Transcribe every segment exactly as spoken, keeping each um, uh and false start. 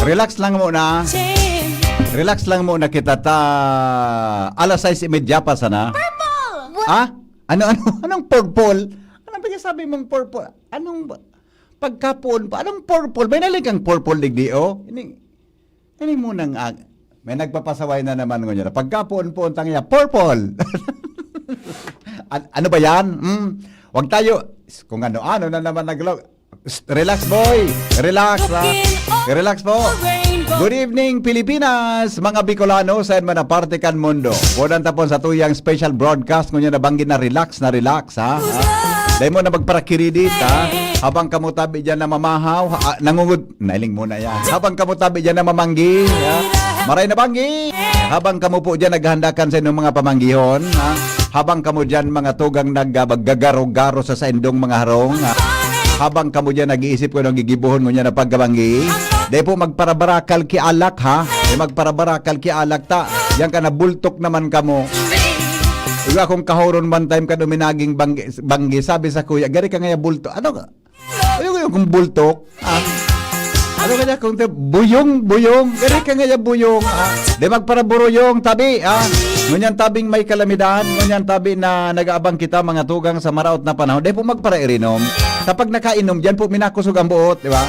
Relax lang muna. Relax lang muna kita ta alas sais y media pa sana. Purple! Ha? Ano, ano? Anong purple? Anong pinagsabi mong purple? Anong ba- pagkapoon pa? Anong purple? May naling kang purple digdi, oh? Ini, ini mo nang ag- may nagpapasaway na naman ngunyan. Pagkapoon-poon tang iya, purple! An- ano ba yan? Hmm? Wag tayo, kung ano-ano na naman naglo- Relax, boy. Relax, ha. Relax po. Good evening, Pilipinas, mga Bicolano, saan man na parte kan mundo. Punan tapon sa tuyang special broadcast, ngunyan na banggi na relax na relax, ha? Ha? Dahil mo na magparakiridit, ha? Habang kamo tabi dyan na mamahaw, ha, ah, nangungud-, nailing muna yan. Habang kamo tabi dyan na mamanggi, ha? Maray na banggi. Habang kamo po dyan naghahanda kan sa inyong mga pamanggihon, ha? Habang kamo dyan, mga tugang, nag-, ah, gagaro-garo sa saindong mga harong, ha? Habang kamo dyan nag-iisip kung anong gigibohon ngunyan na pagkabanggi, dai po magparabarakal ki alak, ha? Dai magparabarakal ki alak ta. Yan ka na, bultok naman kamo. Iwa akong kahoron one time kan uminaging banggi, banggi. Sabi sa kuya, "Gari ka ngaya bultok." Ano ka? Ayaw, ayaw kung bultok. Ah. Ano kaya kung te-, buyong, buyong. Gari ka ngaya buyong. Ah. Di magparaburuyong, tabi. Ah. Ngunyan tabing may kalamidad. Ngunyan tabi na nag-aabang kita, mga tugang, sa maraot na panahon. Di po magparairinom. Kapag nakainom, diyan po minakusog ang buot, di ba?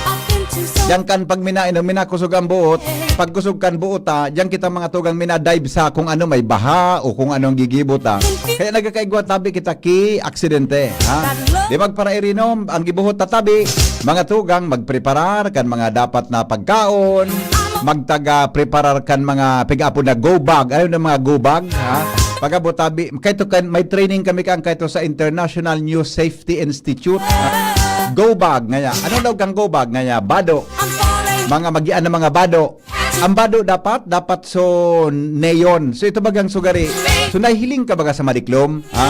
Diyan kan pag minainom, minakusog ang buot. Pagkusog kan buot, ah, diyan kita, mga tugang, minadive sa kung ano may baha o kung anong gigibot, ah. Kaya nagkakaigwa tabi kita ki aksidente, ha? Di magparairinom, ang gibuhot tatabi, mga tugang, magpreparar kan mga dapat na pagkaon, magtaga-preparar kan mga pig-apo na go bag. Ano yung mga go bag, ha? Pag-abot tabi, kahit kan, may training kami kan kahit sa International News Safety Institute, ha? Go bag, ngaya. Anong daw kang go bag, ngaya? Bado. Mga magian na mga bado. Ang bado dapat, dapat so neon. So ito bagang sugari. So nahihiling ka baga sa madiklom, ha?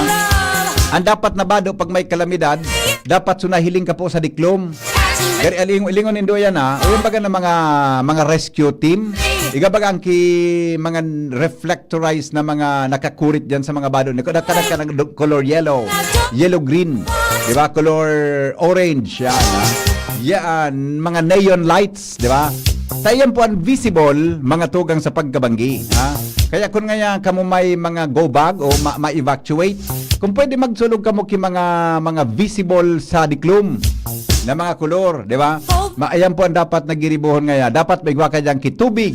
Ang dapat na bado pag may kalamidad, dapat so nahihiling ka po sa diklom. Gari, aling-, lingon nindo yan, ha? O yung baga ng mga, mga rescue team. Iga baga ang ki-, mga reflectorized na mga nakakurit dyan sa mga bado. Nagkadak-kadak ka ng do-, color yellow, yellow green. Di ba? Color orange. Yan, ha? Yan, mga neon lights. Di ba? Tayan po ang visible, mga tugang sa pagkabanggi, ha? Kaya kun ngaya kamo may mga go bag o ma-, ma-evacuate, kung pwede magsulog kamo ki mga, mga visible sa diklom na mga kolor, di ba? Ma-, ayan po ang dapat na giribohon ngaya. Dapat may igwa ka diyan ki tubig.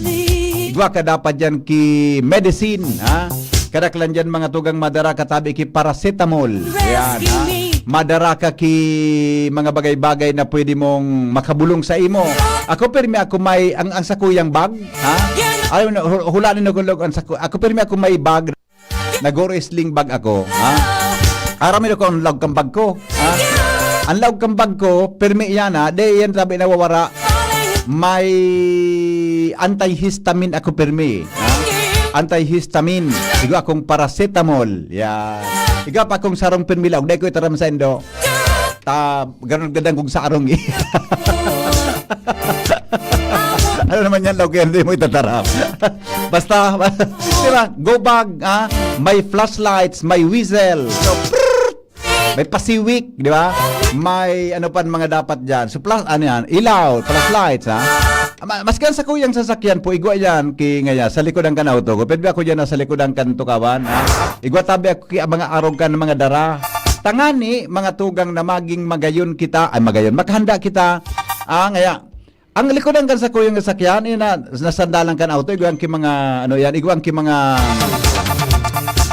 Igwa ka dapat diyan ki medicine, ha? Kadaklan diyan mga tugang madara katabi ki paracetamol. Yan, ha? Madara ka ki mga bagay-bagay na pwede mong makabulong sa imo. Ako pirmi ako may, ang, ang sakuyang bag, ha? Ayaw na, hu-, hulaan nindo kung log ang saku-, ako pirmi ako may bag, nagoro sling bag ako, ha? Aram nindo kung log kang bag ko, ha? Ang log kang bag ko, pirmi yan, ha? Di yan sabi nawawara. May antihistamine ako pirmi, ha? Antihistamine. Igo akong paracetamol. Yan. Igo pa akong sarong pirmi laog. Dai ko itaram sa indo. Ta, ganun gadang kong sarong eh. Ano naman yan, laog yan, di mo itataram. Basta, di ba? Go bag, ha? May flashlights, may whistle. So, prrrt! May pasiwik, di ba? May ano pa mga dapat dyan. So, plus, ano yan? Ilaw, flashlights, ha? Ma-, maski ang sakuyang sasakyan po, igwa yan, ki ngaya, sa likodan kan auto ko. Pwede ako dyan na sa likodan kan tukawan, ha? Igwa tabi ako ki mga arog kan mga dara. Tangani, mga tugang na maging magayon kita, ay magayon, maghanda kita. Ah, ngaya, ang likodan kan sakuyang sasakyan, yun na, nasandalan kan auto, igwa ang ki mga, ano yan, igwa ang ki mga,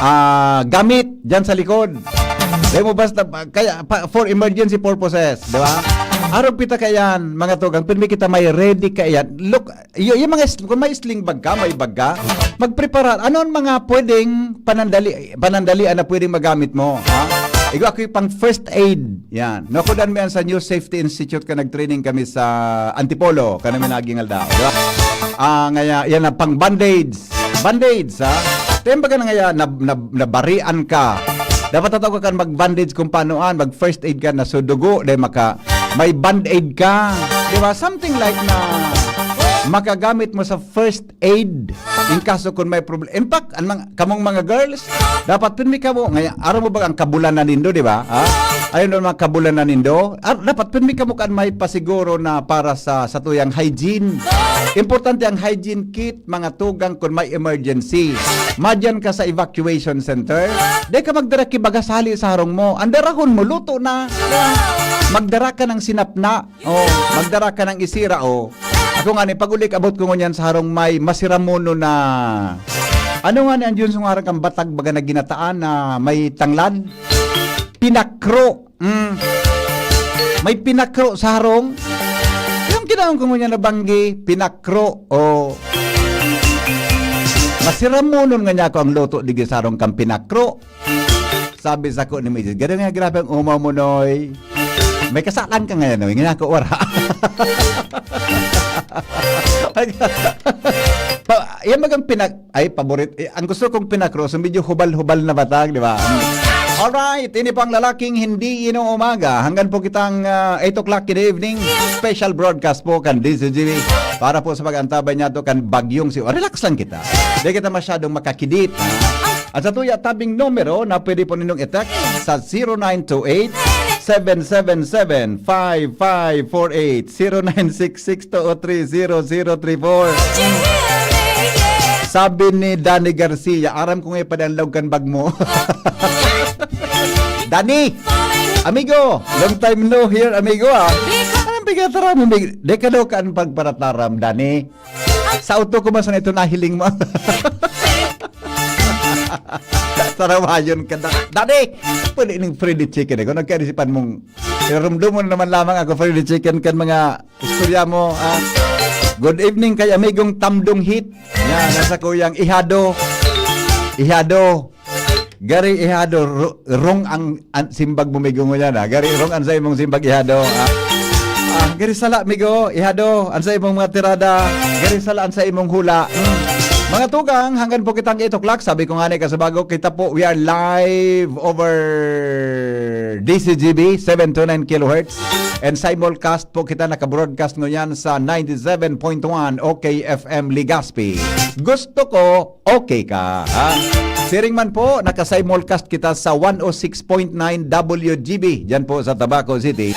ah, gamit dyan sa likod. Dahil mo basta, kaya, pa, for emergency purposes, di ba? Arog kita kaya yan, mga tugang, pirmi kita may ready kaya yan. Look, y-, yung mga, sl-, kung may sling bag ka, may bag ka, magprepara. Ano ang mga pwedeng panandali, panandalian na pwedeng magamit mo? Ha? Igo ako yung pang first aid. Yan. Nakudan mo yan sa New Safety Institute ka nag-training kami sa Antipolo, ka namin naging aldaw. Di ba? Ah, ngaya, yan ang pang bandage. Band-aids, ha? Temba ka na ngaya, na, na, nabarian ka. Dapat tataw ka kan mag-bandage kung paanoan, mag-first aid ka na so dugo, dahil maka, may band-aid ka. Di ba? Something like na makagamit mo sa first aid. In kaso kung may problem. In fact, ang mga, kamong mga girls, dapat pirmi ka mo. Ngaya, aram mo ba ang kabulanan nindo, di ba? Ha? Ayun ang mga kabulanan nindo. Ah, dapat pirmi kamo kan may pasiguro na para sa satuyang hygiene. Importante ang hygiene kit, mga tugang, kun may emergency. Madyan ka sa evacuation center. Di ka magdara ki bagas hali sa harong mo. Ang darahon mo, luto na. Magdara ka ng sinapna. Oh, magdara ka ng isira, oh. Ako nga ni, pag-uli, abot ko ngunyan sa harong may masiramono na, ano nga ni ang Diyos ng harang kang batag baga na ginataan na may tanglad? Pinakro. Mm. May pinakro sa harong. Yung kinaon ko ngunyan na banggi, pinakro. Oh. Masiramonon nga niya ako ang luto di sa harong kang pinakro. Sabi sa ko ni Misis, "Gano'n nga grabe ang umaw mo, Noy. May kasalan ka ngayon, Noy. Ngayon ako, wala." Pa, yan bagang pinag-, ay, paborit. Eh, ang gusto kong pinakro, so medyo hubal-hubal na batag, di ba? Alright, ini po ang lalaking hindi inuumaga. Hanggang po kitang ah, eight o'clock in the evening. Special broadcast po kan D Z G B. Para po sa pag-antabay niya to kan bagyong si... Relax lang kita. Di kita masyadong makakidit. At sa tuya tabing numero na pwede po ninyong i-text sa zero nine two eight, seven seven seven, five five four eight, zero nine six six two oh three zero zero three four. Sabi ni Danny Garcia, "Aram ko nga ipadanlog kan bag mo." Danny! Amigo! Long time no hear, amigo, ah. Anong pagkataram mo, amigo? Di ka daw kaan pagparataram, Danny. Sa auto ko man sana ito nahiling mo. Sarawayon ka na. Danny! Pwede ning fried chicken, eh. Kung nagkaisipan mong irumdum mo na naman lamang ako, fried chicken kan mga istorya mo, ah. Good evening kay amigong Tamdong Hit. Yan, nasa kuyang Ihado. Ihado. Gari Ihado, ru-, rong ang, ang simbag mo, migo, ngunyan, ha? Gari rong ang sa imong simbag, Ihado, ha? Ah, gari sala, migo, Ihado, ang sa imong mga tirada. Gari sala, ang sa imong hula. Hmm. Mga tugang, hanggang po kitang eight o'clock, sabi ko nga ni, kasabago, kita po, we are live over D C G B, seven to nine kilohertz. And simulcast po kita, naka-broadcast ngunyan sa ninety-seven point one O K F M Legazpi. Gusto ko, okay ka, ha? Siring man po, naka-simulcast kita sa one oh six point nine W G B, dyan po sa Tabaco City.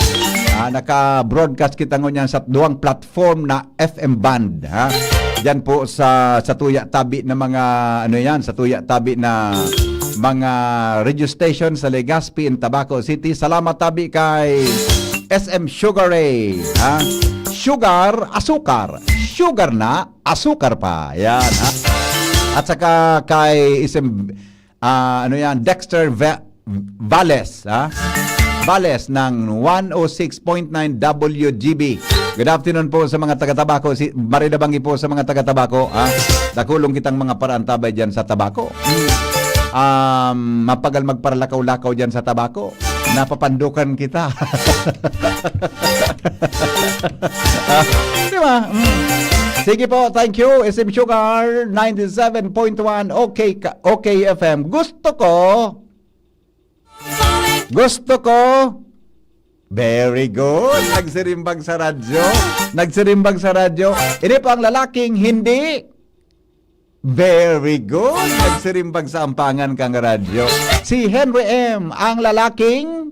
Ah, naka-broadcast kita ngunyan sa duwang platform na F M band, ha? Dyan po sa, sa tuya tabi na mga, ano yan, sa tuya tabi na mga radio station sa Legazpi and Tabaco City. Salamat tabi kay S M Sugar Ray, ha? Sugar, asukar. Sugar na, asukar pa. Yan, ha? At saka kay S M, ah, ano yan, Dexter Va-, Vales, ha? Vales ng one oh six point nine W G B. Good afternoon po sa mga taga Tabaco. Si Marida Bangi po sa mga taga Tabaco, ha? Dakulong kitang mga paraantabay dyan sa Tabaco. Um, mapagal magparalakaw-lakaw dyan sa Tabaco. Napapandukan kita. Ah, di ba? Mm. Sige po, thank you. S M Sugar, ninety-seven point one, okay ka, okay F M. Gusto ko, gusto ko, very good. Nagsirimbang sa radyo. Nagsirimbang sa radyo. Ini po ang lalaking hindi. Very good. Nagsirimbang sa ampangan kang radyo. Si Henry M, ang lalaking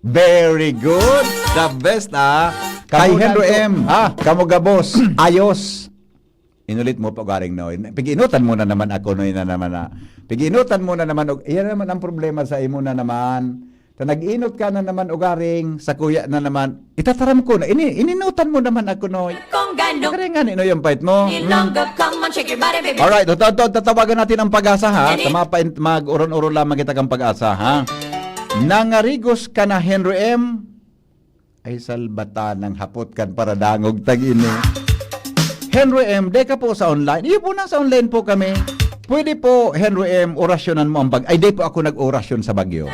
very good. The best, ah. Kay Kamunan Henry ko. M, Ah. Kamo gabos, ayos. Inulit mo pa, Garing Noy. Pag-inutan mo na naman ako, Noy, na naman, ah. Pag-inutan mo na naman, og, iyan naman ang problema sa imo na naman. Ta nag-inot ka na naman, ugaring, sa kuya na naman. Itataram ko na, ini, ininutan mo naman ako, Noy. Kung gano Kaya nga, Noy, yung pait mo. Nilonggap, come on, shake your body, baby. Alright, ito, ito, tatawagan natin ang pag-asa, ha? Yan eh. Tama pa, mag-uron-uron lamang kita kang pag-asa, ha? Nangarigos ka na, Henry M. Ay, salbatan ang hapot kan paradangog tag ini. Henry M, deka po sa online. Iyo po, nasa online po kami. Pwede po, Henry M, orasyonan mo ang bag-, ay, di po ako nag-orasyon sa bagyo.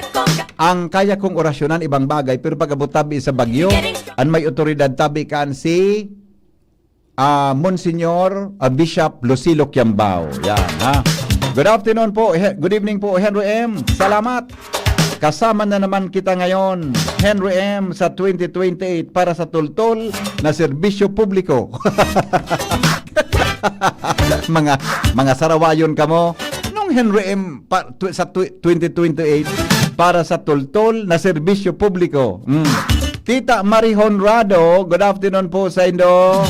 Ang kaya kong orasyonan, ibang bagay, pero pag-abot tabi sa bagyo, an may otoridad tabi kan si, ah, Monsignor, ah, Bishop Lucilo Kiambao. Yan, ha? Good afternoon po. He-, good evening po, Henry M. Salamat. Kasama na naman kita ngayon, Henry M, sa twenty twenty-eight para sa tultol na serbisyo publiko. Mga, mga sarawayon kamo. Nung Henry M pa, tw-, sa tw-, twenty twenty-eight, para sa tultol na serbisyo publiko. Mm. Tita Marie Honrado, good afternoon po sa indo.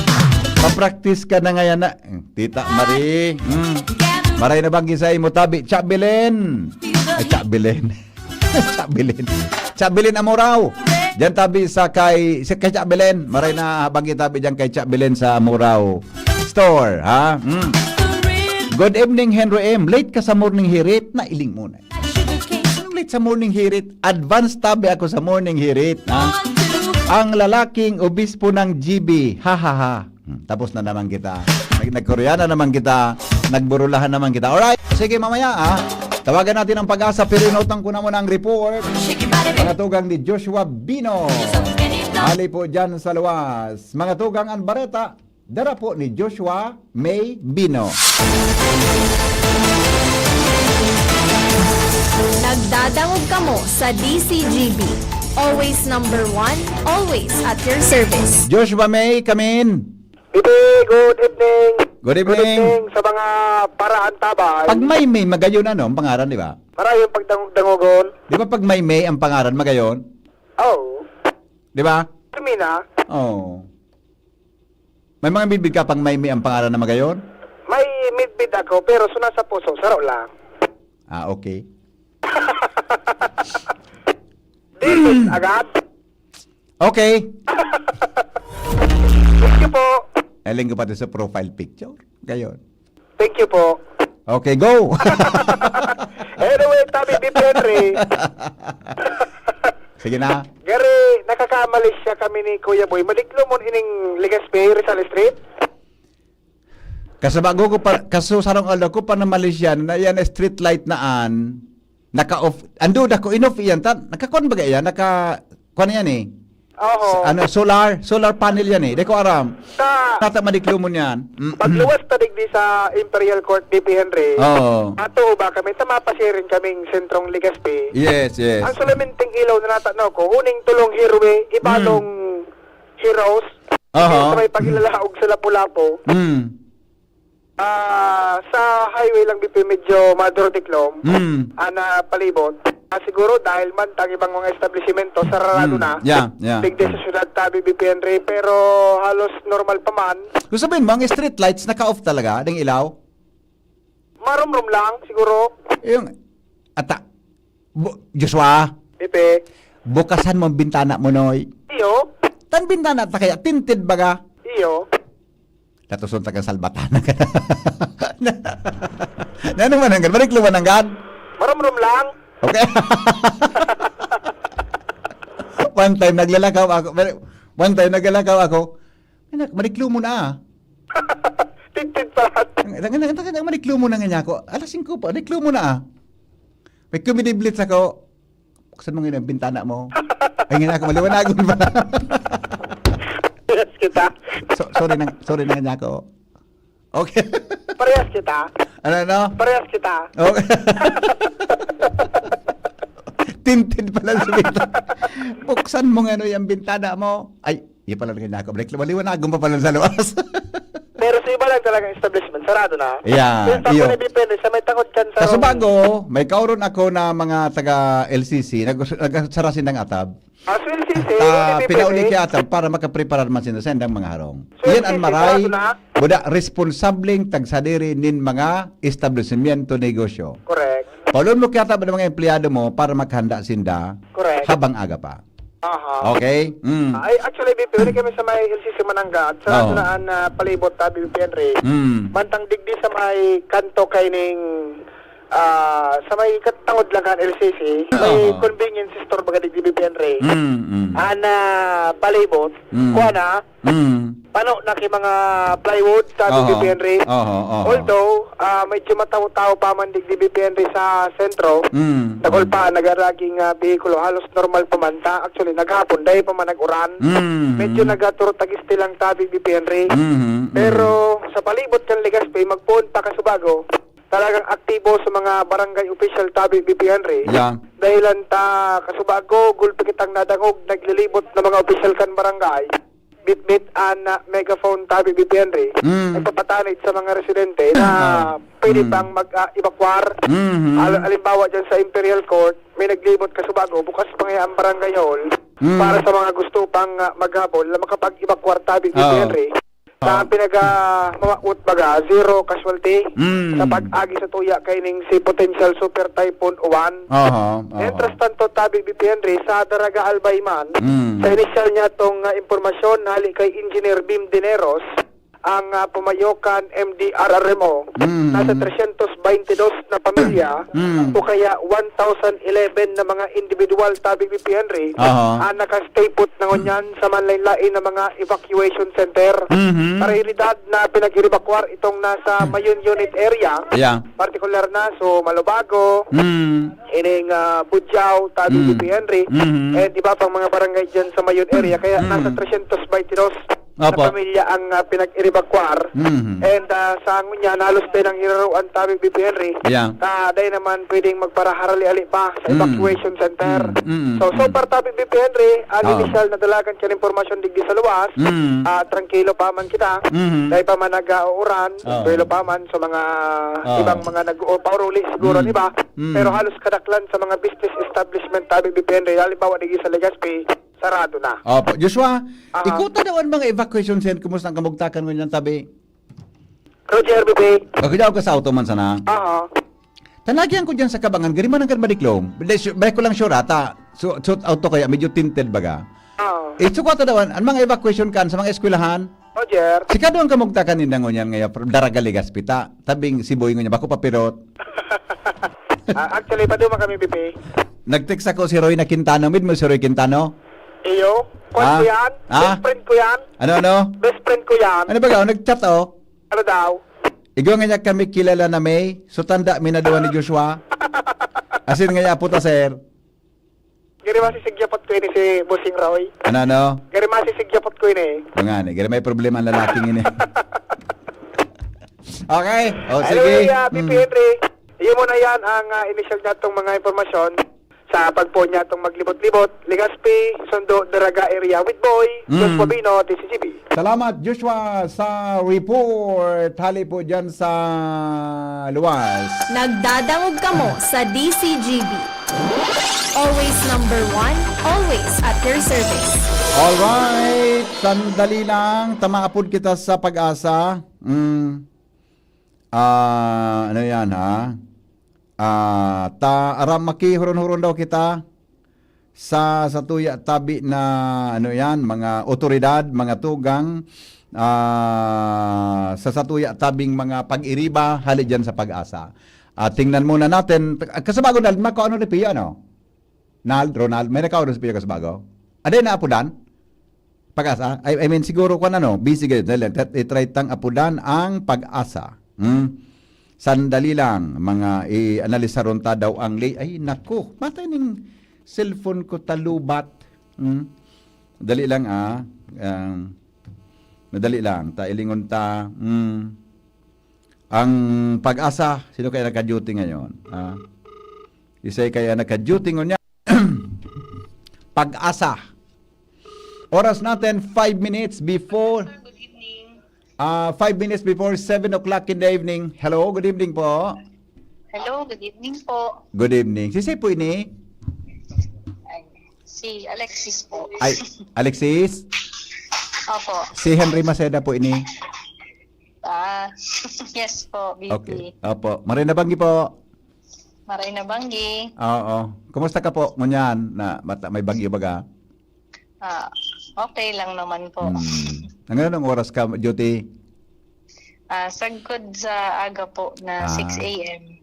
Papraktis ka na ngayon na. Tita Marie. Mm. Maray na banggi sa imo tabi. Cha Belen. Ay, Cha Belen. Cha Belen. Cha Belen Amorao. Diyan tabi sa kay, sa kay Cha Belen. Maray na banggi tabi diyan kay Cha Belen sa Amorao Store, ha? Mm. Good evening, Henry M. Late ka sa morning hirit, nailing mo na. Anong late sa morning hirit? Advance tabi ako sa morning hirit, ha? Ang lalaking obispo ng G B. Ha, ha, ha. Hmm, tapos na naman kita. Nag-, nagkoreana naman kita. Nagburulahan naman kita. Alright. Sige, mamaya, ha? Tawagan natin ang Pag-asa, pero inutang ko na muna ang report. Mga tugang ni Joshua Bino. Hali po dyan sa luwas. Mga tugang, ang bareta, dara po ni Joshua May Bino. Nagdadangog kamo sa D C G B. Always number one, always at your service. Joshua May, come in. Bibi, good evening. Good evening. Good evening sa mga paraantabay. Pag May May, magayon ano, ang pangaran, di ba? Marayong pagdangog-dangogon. Di ba pag May May ang pangaran, magayon? Oo. Di ba? Kami na. Oo. May mga midbid ka pang may, may ang pangaran na magayon? May midbid ako, pero suna sa puso, saro lang. Ah, okay. Delete agad. Okay. Thank you po. Aling ko pati sa profile picture. Gayon. Thank you po. Okay, go! Anyway, tabi ni Henry. Sige na. Gary, nakakamalis siya kami ni Kuya Boy. Madiklo mo ining Legazpi, Rizal Street? Kasabago ko pa, kaso sarong aldaw ko pa na Malaysia, na yan street light na an, naka-off. Ando da ko, in-off iyan. Ta, nakakuan ba yan? Naka, kuan yan eh. Oho. Sa, ano, solar, solar panel yan eh. Di ko aram. Sa Nata madiklo mo niyan. Mm-mm. Pagluwas ta digdi sa Imperial Court, D P Henry. Oo. Ato ba kami, tama pa siya rin kaming sentrong Legazpi. Yes, yes. Ang sulaminting ilaw na natanaw ko, uning tulong highway, ibalong Mm. Heroes. Oho. Sa may pagilalaog sa Lapu-Lapu. Mm. Ah, sa highway lang dito, medyo madurdiklom. Mm. Ah, na palibot. Ah, siguro dahil man ang ibang mga establishmento sarado Mm. na. Yeah, yeah. Digdi sa syudad tabi, B P N Ray, pero halos normal pa man. Gusto sabihin mo, ang street lights naka-off talaga, ding ilaw? Marumrom lang, siguro. Yung, ata, bu-, Joshua, Bibi. Bukasan mo ang bintana mo, Noy. Iyo. Tan bintana ta kaya, tinted baga. Iyo. Tatuson ta kan salbatan. Na, ano man hanggan? Mariklo man hanggan? Marumrom lang. Okay. One time, naglalakaw ako. One time, naglalakaw ako. Anak, mariklo mo na, ah. Tinted pa lahat. Ang, ang, ang, ang, ang, mariklo mo na nga niya ako. Alas singko pa, mariklo mo na, ah. May comedy blitz ako. Buksan mo ngayon ang bintana mo. Ay, nga ako, maliwanagon pa. Yes, kita. So, sorry na, sorry na nga niya ako. Okay. Parehas kita. Ano, ano? Parehas kita. Okay. Tinted pala sa bintana. Buksan mo nga, ano, yung bintana mo. Ay, yun pala rin ako. Balik, maliwanagon pa pala sa luwas. Pero sa iba lang talagang establishment, sarado na. Yeah, Yung tapo iyo. Ni Bipen, sa may tangod kan sa Kaso bago, may kauron ako na mga taga L C C, nag-, nagsara sindang atab. Ah, so L C C, Ah, L C C, pinauli pwede? Kaya atab para makapreparar man sinda sa indang mga harong. So, Iyan ang L C C, maray, sarado na? Buda, responsableng tagsadiri nin mga establishmento negosyo. Correct. Paulon mo kaya atab ang mga empleyado mo para maghanda sinda Correct. Habang aga pa. Aha. Okay? Mm. Ay, actually, B P, uli kami sa may L C C Manangga at sa Oo. Sunaan na palibot, tabi, B P N Ray. Mm. Mantang digdi sa may kanto kaining, ah, sa may katangod lang kan L C C, may Oo. Convenience store baga digdi, B P N Ray. Mm, mm. Ana, palibot, Mm. kuha na, Mm. Pano na ki mga plywood, sabi Oho. Ni B P N Ray. Oho, oho. Although, ah, medyo matawo-tawo pa man digdi B P N Ray sa sentro, Mm, nagulpaan, mm. Nagaraging, ah, behikulo, halos normal pa man ta. Actually, naghapon, dahil pa man nag-uran. Mm. Medyo nagaturot tagisti lang tabi B P N Ray. Mm, mm. Pero sa palibot kan Legazpi, magpoon pa kasubago, talagang aktibo sa mga barangay official tabi B P N Ray. Yeah. Dahilan ta, kasubago, gulpi kitang nadangog, naglilibot na mga opisyal kan barangay. bitbit an, ah, megaphone tabi, B P Henry, Mm. nagpapatanid sa mga residente na Ah. pwede Mm. pang mag, ah, evacuar. Mhm. Al-, halimbawa dyan sa Imperial Court, may naglibot kasubago, bukas pa ngaya ang barangay hall Mm. para sa mga gusto pang, ah, maghabol na makapag-evacuar tabi, Oo. B P Henry. Sa Oo. pinag, ah, mawawot baga, zero casualty Mm. sa pag-agi sa tuya kaining si potential Super Typhoon Uwan. Aha, aha. Mientras tanto, tabi, B P Henry, sa Daraga Albay man, Mm. sa inisyal niya tong, ah, impormasyon, hali kay Engineer Bim Dineros, ang, ah, Pumayocan M D R R M O, Mm. nasa tresyentos baynte dos na pamilya Mm. o kaya one thousand eleven na mga individual, tabi, B P Henry, Aha. ang naka-stay put na ngunyan sa manlain-lain na mga evacuation center. Mhm. Para realidad na pinag-evacuar itong nasa Mayon Unit Area, Yeah. partikular na, so, Malubago, Mm. ining, ah, Budyao, tabi, Mm. B P Henry, Mhm. and iba pang mga barangay dyan sa Mayon Area. Kaya Mm. nasa tresyentos baynte dos na Opo. pamilya ang, ah, pinag-evacuar. Mhm. And, ah, sa ngunyan, halos din ang hiraroan tabi, B P Henry. Yeah. Ta, dai naman pwedeng magparaharali-ali pa sa Mm. evacuation center. Mm, mm, So, so mm. far tabi, B P Henry, ang Oo. inisyal na dalagan kan impormasyon digdi sa luwas, Mm. ah, trangkilo pa man kita. Mhm. Dai pa man nag-uuran, Oo. trangkilo pa man sa mga Oo. ibang mga nag-, o, pauruli siguro, Mm. di ba? Mm. Pero halos kadaklan sa mga business establishment tabi, B P Henry, halimbawa digdi sa Legazpi, sarado na. Opo. Joshua, Aha. ikuta daw an mga evacuation center, kumusta ang kamugtakan ngunyan tabi? Roger, B P. Pagkadaw ka sa auto man sana. Aha. Tanagian ko dyan sa Kabangan, gari man ang madiklom. Dahil su-, balik ko lang sure ata. So, so auto kaya medyo tinted baga. Oo. Eh, so, kuha ta daw, an, an mga evacuation kan sa mga eskwelahan. Roger. Sikado ang kamugtakan ninda ngunyan ngaya, Daraga Legazpi ta, tabing Siboy ngunyan, bako papirot. Ah, actually, paduma kami, B P. Nag-text ako si Roy na Quintano. Mid mo si Roy Quintano? Iyo. Kwan Ah? ko yan. Ah? Best friend ko yan. Ano, ano? Best friend ko yan. Ano ba ka? Nag-chat, oh. Ano daw? Igwa nga niya kami kilala na may, so tanda mi na duwa ni Joshua. Asin nga niya, puta, sir. Gari masisigyapot ko ini si Bossing Roy. Ano, ano? Gari masisigyapot ko ini. Mga ni, gari may problema ang lalaking ini. Okay. O, sige. Anyway, ah, Mm. P P Henry, iyo mo na yan ang, ah, inisyal niya itong mga impormasyon sa pagpo niya itong maglibot-libot, Legazpi, Sundo, Daraga area with Boy, Mm. John Pabino, D C G B. Salamat, Joshua, sa report. Hali po dyan sa luwas. Nagdadangog kamo sa D C G B. Always number one, always at your service. Alright, sandali lang. Tamaapod kita sa pag-asa. Mm. Ah, ano yan, ha? Ah, ta, aram, makihuron-huron daw kita sa, sa tuya tabi na, ano yan, mga otoridad, mga tugang, ah, sa, sa tuya tabing mga pag-iriba, hali dyan sa pag-asa. Ah, tingnan muna natin. Kasabago na, mako ano, Lipio, ano? Nald, Ronald, may nakaon sa Pilipinas bago? Aday na apudan? Pag-asa? I, I mean, siguro kung ano, busy kayo. Dahil, i-try tang apudan ang pag-asa. Hmm? Sandali lang, mga i-analisaron ta daw ang lay. Ay, naku, matay ning cellphone ko talubat. Hmm? Dali lang, ah. Um, madali lang, ta ilingon ta. Hmm. Ang pag-asa, sino kaya naka-duty ngayon? Ah? Isay kaya naka-duty ngunyan? Pag-asa. Oras natin, five minutes before, Good evening. ah, five minutes before seven o'clock in the evening. Hello, good evening po. Hello, good evening po. Good evening. Sisay po ini? Ay, si Alexis po. Ay, Alexis? Opo. Si Henry Maceda po ini? Ah, yes po, B P. Okay. Opo. Maray na banggi po. Maray na banggi. Oo. Kumusta ka po ngunyan na mata-, may bagyo baga? Ah, okay lang naman po. Hmm. Hanggang anong oras ka duty? Ah, sagkod sa aga po na Ah. six A M.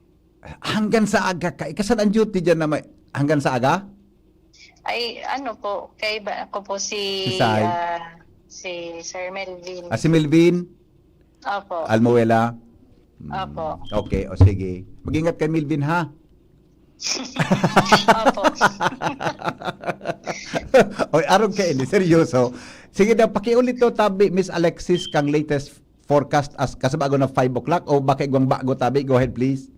Hanggang sa aga ka? Ikasan ang duty dyan na may, hanggang sa aga? Ay, ano po, kaiba ko po si, Si Sai? ah, si Sir Melvin. Ah, si Melvin? Opo. Almuela? Hmm. Opo. Okay, o sige. Mag-ingat ka, Melvin, ha? Opo. Oy, arog ka ini, seryoso. Sige daw, pakiulit to, tabi, Miss Alexis, kang latest forecast as kasabago na five o'clock o baka igwang bago, tabi? Go ahead, please.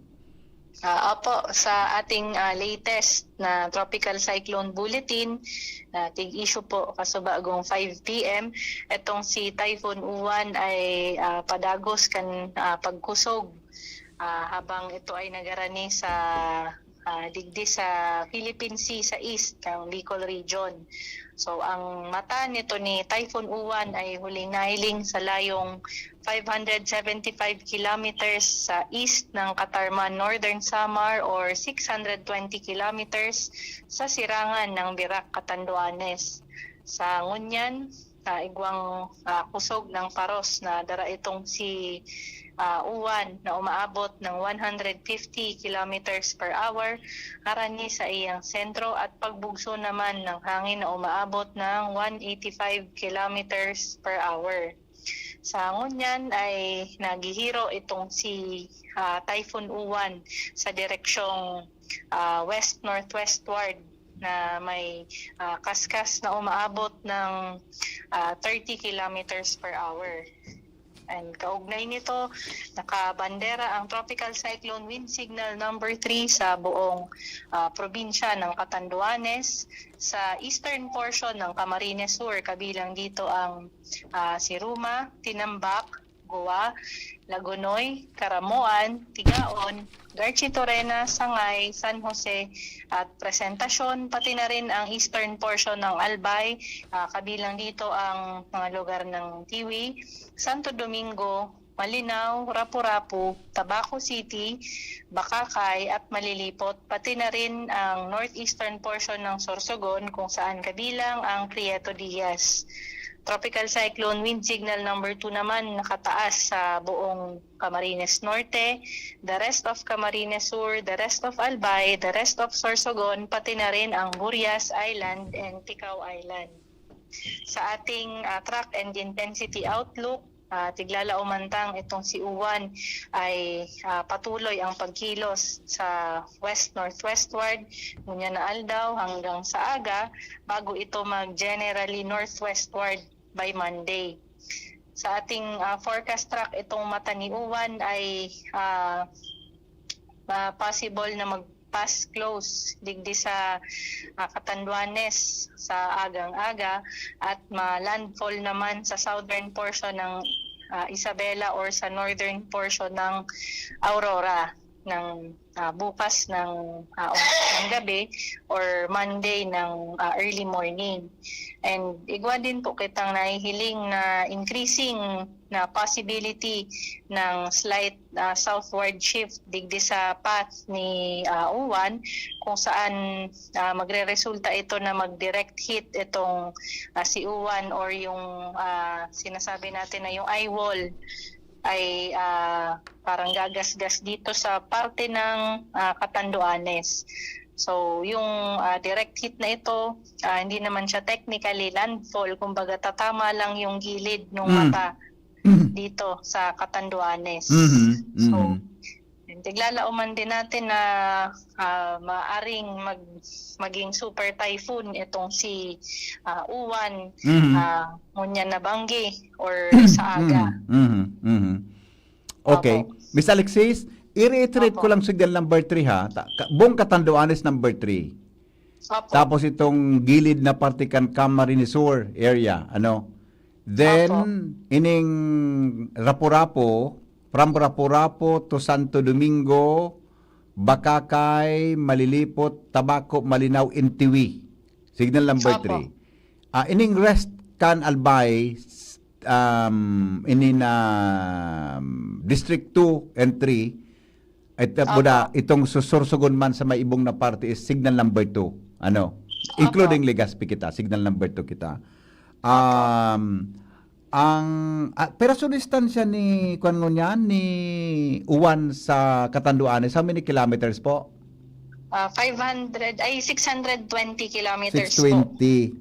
Ah, opo, sa ating, ah, latest na Tropical Cyclone Bulletin, na tig-issue po kasubagong five P M, itong si Typhoon Uwan ay, ah, padagos kan, ah, pagkusog, ah, habang ito ay nagarani sa, ah, digdi sa Philippine Sea sa east ng Bicol Region. So, ang mata nito ni Typhoon Uwan ay huling nahiling sa layong five hundred seventy-five kilometers sa east ng Catarman, Northern Samar, or six hundred twenty kilometers sa sirangan ng Virac, Catanduanes. Sa ngunyan, sa igwang, ah, kusog ng paros na dara itong si, ah, Uwan na umaabot ng one hundred fifty kilometers per hour, harani sa iyang sentro at pagbugso naman ng hangin na umaabot ng one eighty-five kilometers per hour. Sa ngunyan ay naghihiro itong si, ah, Typhoon Uwan sa direksyong, ah, west-northwestward na may, ah, kaskas na umaabot ng, ah, thirty kilometers per hour. And kaugnay nito, nakabandera ang Tropical Cyclone Wind Signal number three sa buong, ah, probinsya ng Catanduanes, sa eastern portion ng Camarines Sur, kabilang dito ang, ah, Siruma, Tinambac, Goa, Lagonoy, Caramoan, Tigaon, Garchitorena, Sangay, San Jose, at Presentacion, pati na rin ang eastern portion ng Albay, ah, kabilang dito ang mga lugar ng Tiwi, Santo Domingo, Malinao, Rapu-Rapu, Tabaco City, Bacacay at Malilipot, pati na rin ang northeastern portion ng Sorsogon kung saan kabilang ang Prieto Diaz. Tropical Cyclone Wind Signal number two naman nakataas sa buong Camarines Norte, the rest of Camarines Sur, the rest of Albay, the rest of Sorsogon, pati na rin ang Burias Island and Ticao Island. Sa ating, ah, track and intensity outlook, ah, tiglalao man tang itong si Uwan ay, ah, patuloy ang pagkilos sa west-northwestward, ngunyan na aldaw hanggang sa aga, bago ito mag-generally northwestward by Monday. Sa ating, ah, forecast track, itong mata ni Uwan ay, ah, ah, possible na mag-pass close digdi sa, ah, Catanduanes sa agang-aga at ma-landfall naman sa southern portion ng, ah, Isabela or sa northern portion ng Aurora ng, ah, bukas ng, ah, ng gabi or Monday ng, ah, early morning. And igwa din po kitang nahihiling na increasing na possibility ng slight, ah, southward shift digdi sa path ni, ah, Uwan, kung saan, ah, magreresulta ito na mag-direct hit itong, ah, si Uwan or yung, ah, sinasabi natin na yung eye wall ay, ah, parang gagasgas dito sa parte ng, ah, Catanduanes. So, yung, ah, direct hit na ito, ah, hindi naman siya technically landfall, kumbaga tatama lang yung gilid ng Mm. mata Mhm. dito sa Catanduanes. Mhm. So, Mhm. tiglalauman din natin na, ah, maaring mag-, maging super typhoon itong si, ah, Uwan, Mhm. ah, ngunyan na banggi or sa aga. Mhm. Mhm. Mhm. Okay. Opo. Miss Alexis, i-reiterate ko Opo. lang signal number three ha. Ta- ka- buong Catanduanes number three. Opo. Tapos itong gilid na parte kan Camarines Sur area, ano. Then, Opo. ining Rapu-Rapu, from Rapu-Rapu to Santo Domingo, Bacacay, Malilipot, Tabaco, Malinao, Intiwi. Signal number Opo. three. Ah, ining rest kan Albay, s- um, ini na, um, District two and three, ito, Opo. buda, itong susursugon man sa may ibong na parte is signal number two. Ano? Including Legazpi kita, signal number two kita. Um, ang, ah, pero sa distansya ni, kuwan ngunyan, ni Uwan sa Catanduanes, how many kilometers po? Ah, five hundred, ay, six hundred twenty kilometers po. six twenty.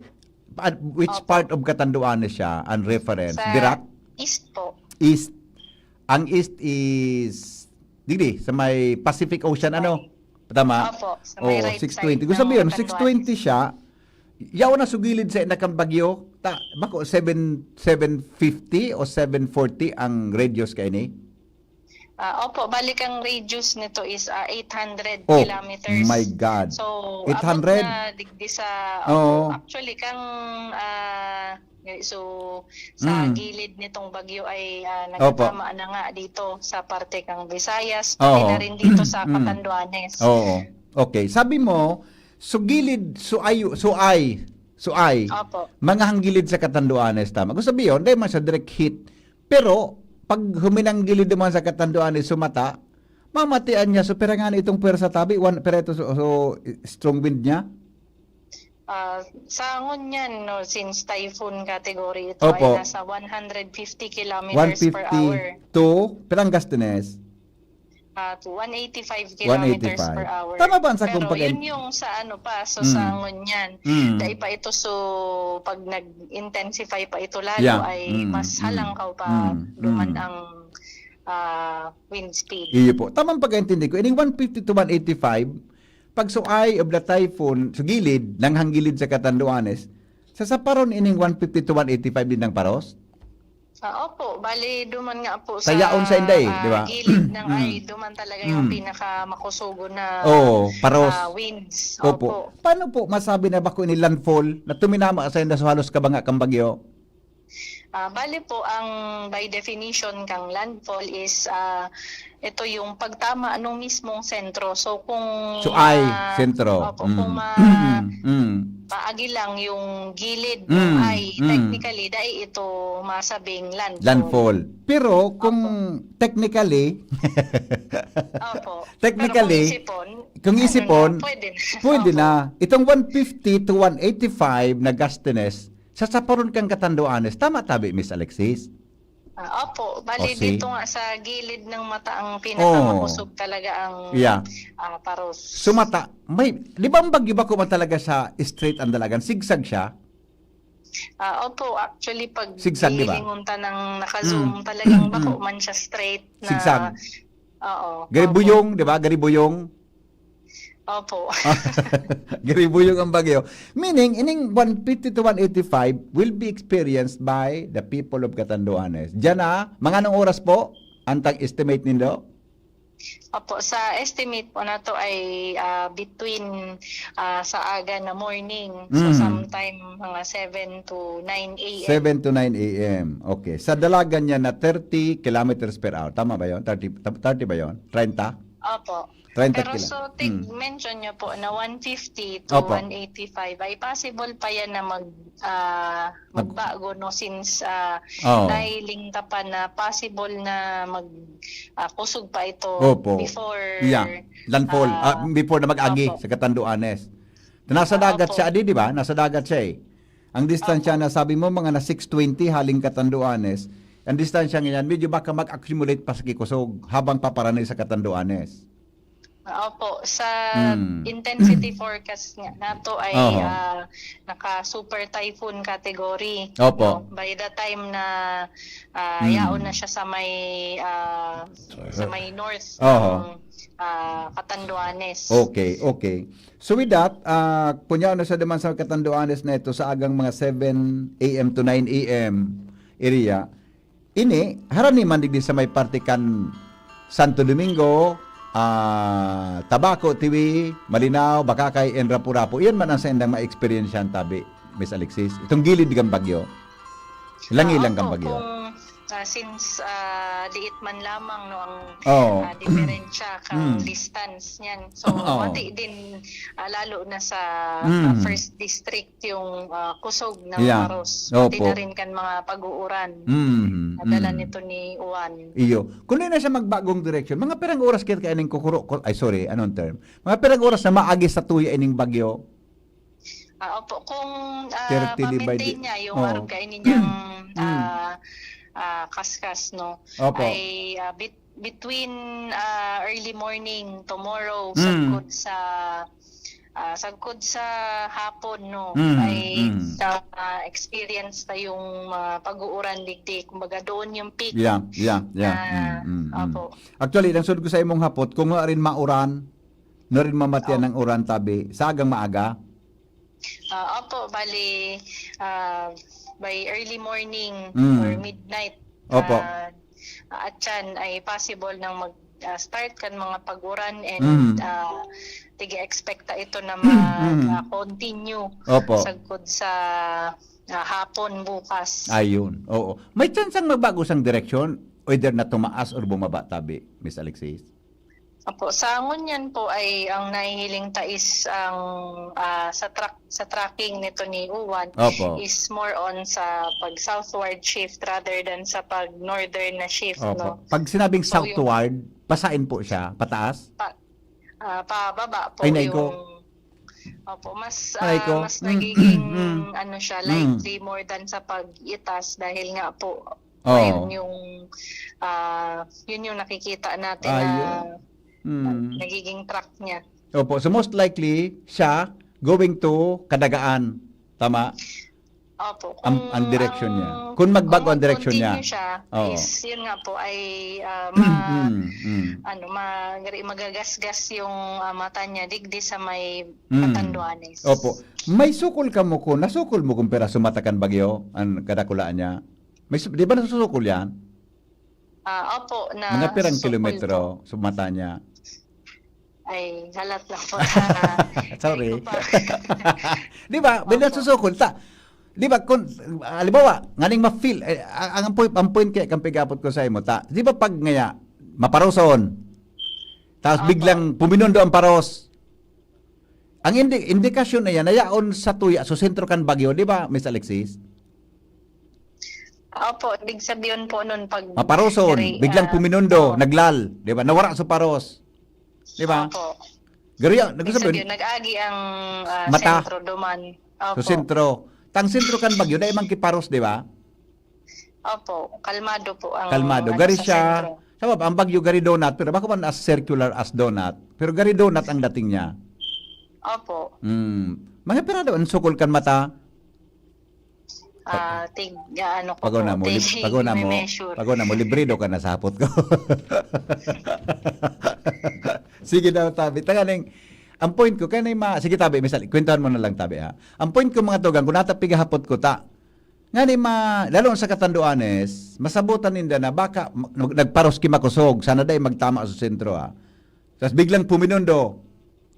At which Opo. part of Catanduanes siya, ang reference? Sa Virac? East po. East. Ang east is, digdi, sa may Pacific Ocean, ano? Tama? Opo, sa may Oh, right six twenty. side Gusto ng mo yun, Catanduanes. six twenty siya, yaw na sugilid sa inakang bagyo, ta, bako, seven, seven fifty o seven forty ang radius kaini? Ah, opo, balik ang radius nito is, ah, eight hundred Oh, kilometers. My God. So, Eight hundred? Abot na digdi sa, Oo. Opo, actually, kang, ah, so, sa Mm. gilid nitong bagyo ay, ah, Opo. nagtatama na nga dito sa parte kang Visayas, pati Oo. na rin dito sa Mm. Catanduanes. Oo. Okay. Sabi mo, sugilid, suay, suay, suay. Opo. Mga hanggilid sa Catanduanes, tama. Gusto sabihin, hindi man sa direct hit. Pero, pag huminang gilid naman sa Catanduanes, sumata, mamatian niya. So, pira nga na itong pwersa tabi? One, pira ito, so, so, strong wind niya? Ah, sa ngunyan, no, since typhoon category ito, Opo. Ay nasa one hundred fifty kilometers per hour. one fifty to, pirang gastines? Ah, to one eighty-five kilometers per hour. Tama ba ang sakong Pero pag- yun yung sa ano pa, so Mm. sa ngunyan. Mm. Dahil pa ito, so pag nag-intensify pa ito lalo, Yeah. ay Mm, mas mm, halangkaw pa mm, duman mm. ang ah, wind speed. Iyo po. Tamang pagkaintindi ko, ining one fifty to one eighty-five, pag suay of the typhoon, sa gilid, nanghanggilid sa Catanduanes, sasaparon ining one fifty to one eighty-five din ng paros? Ah, opo, bali duman nga po sa Tayaon sa Inday, ah, di ba? gilid ng Mm. ay duman talaga yung Mm. pinakamakusugon na Oo, paros. ah, winds. Opo. Paano po masabi na bako ini landfall na tuminama sa inda so halos kabanga kang bagyo? Ah, bali po, ang by definition kang landfall is ah, ito yung pagtama ng mismong sentro. So kung So, ay, ah, sentro. Opo, Mm. kung ma Mm. paagi lang yung gilid Mm, ng ay, mm. Technically, dai ito masabing landfall. Landfall. Pero kung technically, Opo. Technically, Pero kung isipon, kung ano isipon, na, pwede na. Pwede Opo. na. Itong one fifty to one eighty-five na gastines, sasaparon kang Catanduanes. Tama tabi, Miss Alexis? Ah, opo, bali O, see? Dito nga sa gilid ng mata ang pinakamakosog talaga ang Yeah. ah, paros. Sumata, may, di ba ang bagyo bako man talaga sa straight ang dalagan? Sigsag siya? Ah, opo, actually pag Sigsag, di ba? hihingon ta ng naka-zoom, Mm. talagang Mm. bako man siya straight na Sigsag. Oo. Garibuyong, di ba? Garibuyong. Opo. Garibuyong ang bagyo. Meaning, ining one fifty to one eighty-five will be experienced by the people of Catanduanes. Diyan na, mga anong oras po? Antang estimate nindo? Opo, sa estimate po nato ay ah, between ah, sa aga na morning, so Mm. sometime mga seven to nine a.m. Seven to nine a.m. Okay. Sa dalagan niya na thirty kilometers per hour. Tama ba yon? Thirty, thirty ba yon? Treinta? Opo. Treinta Pero kilo. so, tig Mm. mention nyo po na one fifty to Opo. one eighty-five, ay possible pa yan na mag ah, Mag- magbago, no, since ah, Oo. nahiling ka pa na possible na mag ah, kusog pa ito Opo. before Yeah. Landfall. ah, Ah, before na mag-agi opo. Sa Catanduanes. Nasa Ah, dagat opo. Siya, di, di ba? Nasa dagat siya eh. Ang distansya Opo. Na sabi mo, mga na six twenty haling Catanduanes. Ang distansya ngayon, medyo baka mag-accumulate pa sa kikusog habang paparanay sa Catanduanes. Opo, sa Mm. intensity forecast nga nato ay Oho. ah, naka super typhoon category. Opo. No? By the time na ah, Mm. yaon na siya sa may ah, sa may north Oho. ng ah, Catanduanes. Okay, okay. So with that, uh, kung yaon na siya naman sa Catanduanes na ito sa agang mga seven a.m. to nine a.m. area, ini, harani man digdi sa may parte kan Santo Domingo, ah, Tabaco, Tiwi, Malinao, Bacacay, and Rapu-Rapu. Iyan man ang sa indang ma-experience yan, tabi, Miss Alexis. Itong gilid ng bagyo. Langi Ah, lang kang opo, bagyo. Kung, ah, since ah, liit man lamang no ang Oo. ah, diferensya kang Mm. distance niyan. So, Oo. pati din ah, lalo na sa Mm. ah, first district yung ah, kusog ng Yeah. Paros. Pati Opo. Na rin kan mga pag-uuran. Mm, Nadala mm. Nito ni Juan. Iyo. Kung di na siya magbagong direksyon, mga pirang oras kaya kaya ning kukuro, ku- ay sorry, anong term? Mga pirang oras na maagi sa tuya ining bagyo? Ah, opo, kung ah, thirty divided- ma-maintain niya yung Oo. arog kayo ninyang Mm. ah, ah, kaskas, no? Opo. Ay ah, bit- between ah, early morning tomorrow, Mm. sagkod sa ah, sagkod sa hapon, no? Mm, Ay mm. sa ah, experience ta yung mga pag-uuran digdi, kumbaga doon yung peak. Yeah, yeah, yeah. Ah, Mm, mm, mm. Opo. Actually, ang sud ko sa imong hapot, kung nga rin mauran, na rin mamatian Oh. Ng uran tabi, sa agang maaga? Ah, opo, bali ah, by early morning Mm. or midnight. Opo. Ah, ah, atyan ay possible nang mag, ah, start kan mga pag-uran and, Mm. ah, tig-expect ta ito na mag, Mm. ah, continue Opo. sagkod sa, ah, hapon bukas. Ayun, oo. May tsansang magbago sang direksyon, either na tumaas or bumaba tabi, Miss Alexis? Opo, sa ngunyan po ay ang nahihiling ta is ang, ah, sa track, sa tracking nito ni Uwan Opo. is more on sa pag-southward shift rather than sa pag-northern na shift, Opo. no? Pag sinabing So, yung southward, pasain po siya? Pataas? Pa-, ah, pababa po Ay, naiko. yung, opo, mas, Ay, ah, ko. mas Mm, nagiging, mm. ano siya, Mm. likely more than sa pag-itas dahil nga po, Oh. ayun yung, ah, yun yung nakikita natin Ayun. na Mm. nagiging track niya. Opo. So, most likely, siya going to Kadagaan. Tama? Opo. Ang, ang Kung direksyon niya. ang, Kung magbago kung ang direksyon niya. mag-continue siya, Oo. is, yun nga po, ay, ah, ma-, Mm, mm. ano, ma-, magagasgas yung, ah, mata niya, digdi sa may Mm. Catanduanes. Opo. May sukol ka mo kung, nasukol mo kung pira sumatakan bagyo, ang kadakulaan niya? May su-, di ba nasusukol yan? Ah, opo, na Mga pirang sukol kilometro po. sa mata niya? Ay, halat lang po. Sorry. Ay, ko pa. Di ba? May Opo. nasusukol. Ta, di ba, kung, halimbawa, nganing ma-feel, eh, ang, ang point, ang point kaya kang pigapot ko sa imo, ta, di ba pag ngaya, maparoson, tapos Opo. biglang puminondo ang paros, ang indi-, indikasyon na yan, nayaon sa tuya, sa sentro kan bagyo, di ba, Miss Alexis? Opo, ibig sabihin po nun pag Maparoson, diri, biglang ah, puminondo, oo. naglal, di ba? Nawara sa paros. Di ba? Opo. Garo yan, Ibig nagsasabi, sabihin, nag-agi ang, ah, mata. sentro duman. Sa Opo. sentro. Tang sentro kan bagyo, dai man kiparos, di ba? Opo, kalmado po ang, Kalmado. ano, Gari sa siya, sentro. Sabab, ang bagyo gari donut, pero bako man as circular as donut. Pero gari donut ang dating niya. Opo. Mm. Mga pirado, ang sukol kan mata? Ah, tig, ah, ano ko Pag-una po, mo, lib-, tig, pag-una mo, me-measure. pag-una mo, librido ka na sa hapot ko. Sige daw, tabi. Tanganing, ang point ko, kaya na yung ma-, sige, tabi, misal, kwentuhan mo na lang, tabi, ha. Ang point ko, mga tugang, kung natapiga hapot ko, ta, nga ni ma-, lalo sa Catanduanes, masabutan ninda na baka ma-, nag-, nagparos ki makusog, sana dai magtama sa sentro, ha. Tas biglang puminondo,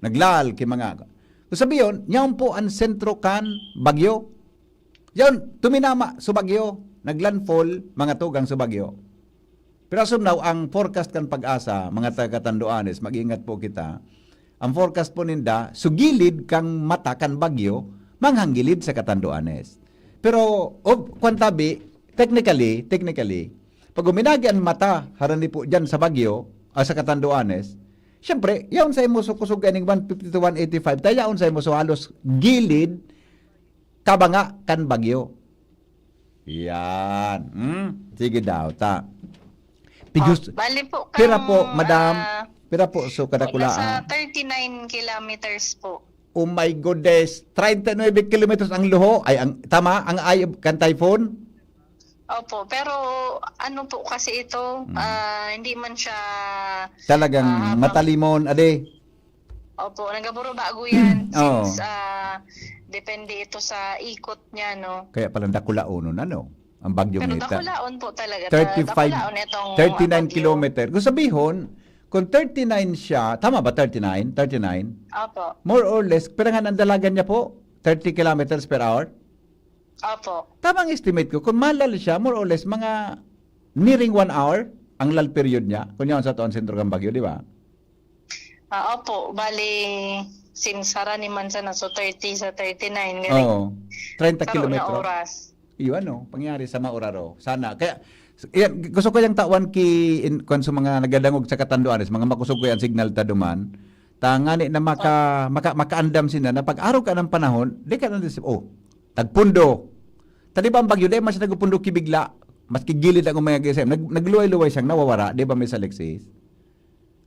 naglal ki mga, kung sabiyon, yaon po ang sentro kan bagyo. Yaon, tuminama sa bagyo, naglandfall, mga tugang sa bagyo. Pero as of now, ang forecast kan Pag-asa, mga taga Catanduanes, mag-ingat po kita. Ang forecast po ninda, sugilid kang mata kan bagyo, manghanggilid sa Catanduanes. Pero, of, kwan tabi, technically, technically, pag uminagi ang mata, harani po dyan sa bagyo, ah, sa Catanduanes, siyempre, yaon sa imo so kusog kaning one fifty to one eighty-five, ta yaon sa imo so halos gilid, kabanga kan bagyo. Yan. Hmm? Sige daw, ta. Pigus-, Oh, bali po pira kang, po, madam? ah, Pira po, so, po, nasa kadakulaan? thirty-nine kilometers po. Oh my goodness, treinta y nueve kilometers ang luho. Ay, ang, tama, ang eye kan typhoon? Opo, pero ano po kasi ito, Mm. ah, hindi man siya, Talagang ah, habang matalimon, ade. Opo, nagaburo bago yan Oo. since, ah, depende ito sa ikot niya, no? Kaya pala dakulaonon, ano? Ang bagyong Pero ita. dakulaon po talaga. Ta-, Thirty-five, dakulaon itong, ah, thirty-nine bagyo. kilometer. Kung sabihon, kung thirty-nine siya, tama ba thirty-nine? Thirty-nine? Opo. More or less, pero nga ang dalagan niya po, thirty kilometers per hour? Opo. Tamang estimate ko, kung malal siya, more or less, mga nearing one hour ang lal period niya, kung yaon sa tuan sentro kan bagyo, di ba? Ah, opo. Bali, since harani man sana, so thirty sa thirty-nine, gani. Oo. Treinta Saro na kilometro. oras. Iyo, ano, pangyari sa mauraro. Sana. Kaya, yan, gusto ko yung tawan ki, in, kwan sa mga nagadangog sa Catanduanes, mga makusog ko yung signal ta duman. Tangani na maka, maka, makaandam sila na pag araw ka ng panahon, di ka na, oh, tagpundo. Ta di ba ang bagyo, di man siya nagpundo kibigla, maski gilid ang mga gisem. Nag-, nagluway-luway siyang nawawara, di ba, Miss Alexis?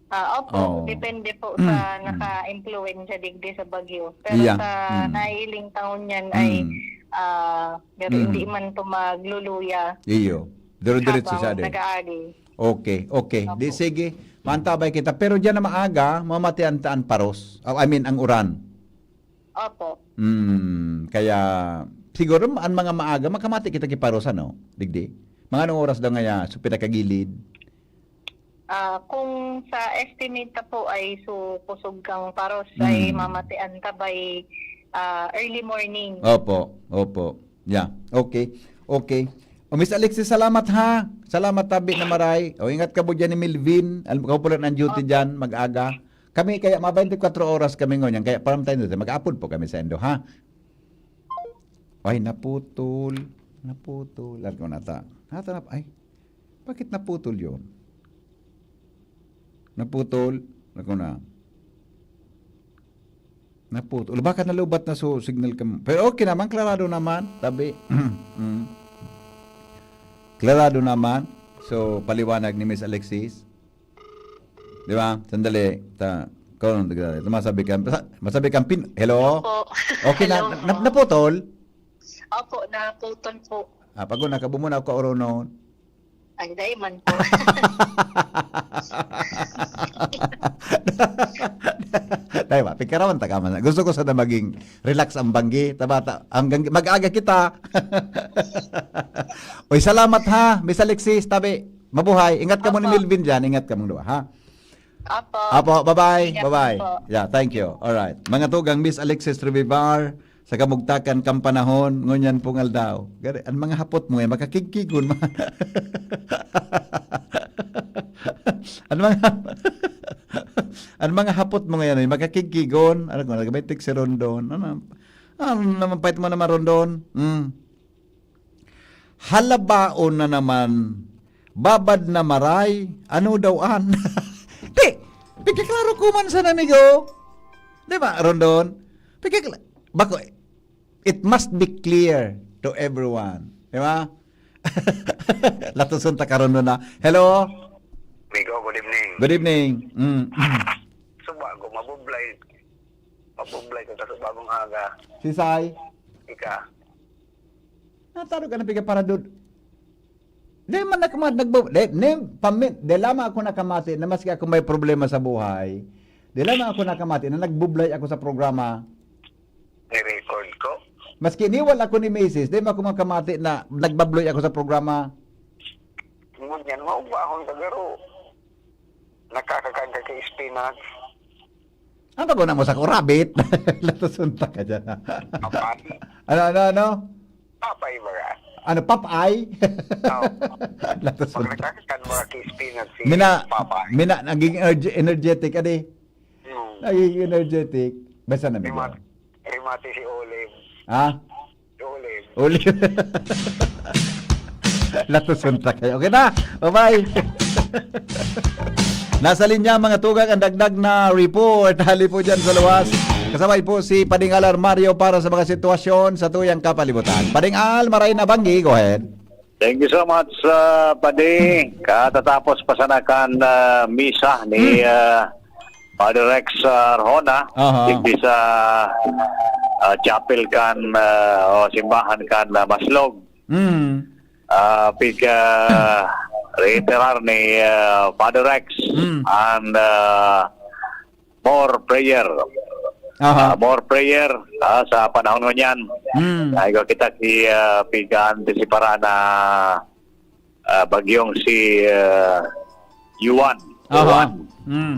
Ah, opo. Oo. Depende po sa Mm, mm. naka-impluwensya digdi sa bagyo. Pero Yeah. sa Mm. naiiling taon niyan ay, Mm. ah, pero Mm. hindi man to magluluya Iyo. Duro-diretso habang sa ade. nag-aagi. Okay, okay. Di Opo. sige. Mantabay kita. Pero diyan na maaga, mamatian-taan paros. Oh, I mean, ang uran. Opo. Hmm, kaya siguro ang mga maaga, makamati kita ki paros, ano, digdi? Mga anong oras daw ngaya, so, pinakagilid? Ah, kung sa estimate ta po ay so kusog kang paros ay Hmm. mamatian ta by, ah, early morning. Opo, opo. Yeah, okay. Okay. O, Miss Alexis, salamat ha. Salamat tabi na maray. O, ingat ka po dyan ni Melvin. Alam ko pala ang duty Opo. dyan, mag-aga. Kami kaya mga twenty-four oras kami ngunyan. Kaya param tayo dito. Mag-apod po kami sa indo, ha? Ay, naputol. Naputol. Largo na ta. Nata na, ay, bakit naputol yun? Naputol. Largo na. Naputol. Baka nalubat na so signal ka. Pero okay naman, klarado naman. Tabi. Mm. Klarado naman. So, paliwanag ni Miss Alexis. Di ba? Sandali. Ta, kung, ito masabi ka, masa-, masabi kang pin-, hello? Opo. Okay na, Hello na, po. naputol? Opo, naputol po. Ah, pag una, kabumo na ako kauronon. Ay, dai man po. Dai ba? Pikarawan ta ka man. Gusto ko sana maging relax ang banggi. Taba, ta-, ang gang-, mag-aga kita. Uy, salamat ha, Miss Alexis. Tabi, mabuhay. Ingat ka mo ni Opo. Melvin dyan. Ingat ka mong duwa, ha? Opo. Apo, bye-bye. Ingat Bye-bye. po. Yeah, thank you. All right. Mga tugang, Miss Alexis Revivar, sa kamugtakan kan panahon, ngunyan pong aldaw. Gari, an mga hapot mo, eh, makakigkigon man. An mga, an mga hapot mo ngayon, eh, makakigkigon. Ano ko, nagmay si Rondon. Ano, ano naman, pait mo naman, Rondon? Hmm. Halabaon na naman. Babad na maray. Ano daw an? Di, pikiklaro ko man sa namigo. Di ba, Rondon? Pikikla-, bako, it must be clear to everyone. Di ba? Latuson ta ka, Rondon, na. Hello? Migo, good evening. Good evening. Mm. Suba ko, mabublay. Mabublay ko, kaso bagong aga. Si Sai? Ika. Nataro ka na piga para dun. Di man nakama-, nagbo-, di, ni, pami-, di lamang ako nakamati na maski ako may problema sa buhay, di lamang ako nakamati na nagbublay ako sa programa. Ni-record ko. Maski iniwal ako ni misis, di man ako makamati na nagbabloy ako sa programa. Ngunyan, maugahon ka, garo. Nakakakan ka kay spinach. Ano ba na mo sa rabbit? Latuson ta ka dyan. Papay. Ano, ano, ano? Papay ba ka? Ano, papay? Oo. Latuson Pag ta. Nakakakan mo ka kay spinach, si Mina, papay. Mina, naging energe-, energetic, adi? Hmm. Naging energetic. Basta na, Rima-, Miguel. Rimati si Olive. Ha? Olive. Olive. Latuson ta kayo. Okay na. Bye-bye. Nasa linya, mga tugang, ang dagdag na report. Hali po dyan sa luwas. Kasabay po si Pading Al Armario para sa mga sitwasyon sa tuyang kapalibutan. Pading Al, maray na banggi. Go ahead. Thank you so much, uh, Padi. Katatapos pa sana kan, uh, misa ni, Hmm. uh, Father Rex, uh, Arjona, Aha. digdi sa, uh, chapel kan, uh, o simbahan kan, uh, Maslog. Hmm. Uh, pig, uh, reiterar ni, uh, Father Rex Hmm. and, uh, more prayer. Aha. Ah, more prayer, ah, sa panahon ngunyan. Hmm. Ay, ko kita ki, ah, piga-antisipara na, ah, bagyong si, ah, Yuan. Aha. Yuan. Hmm.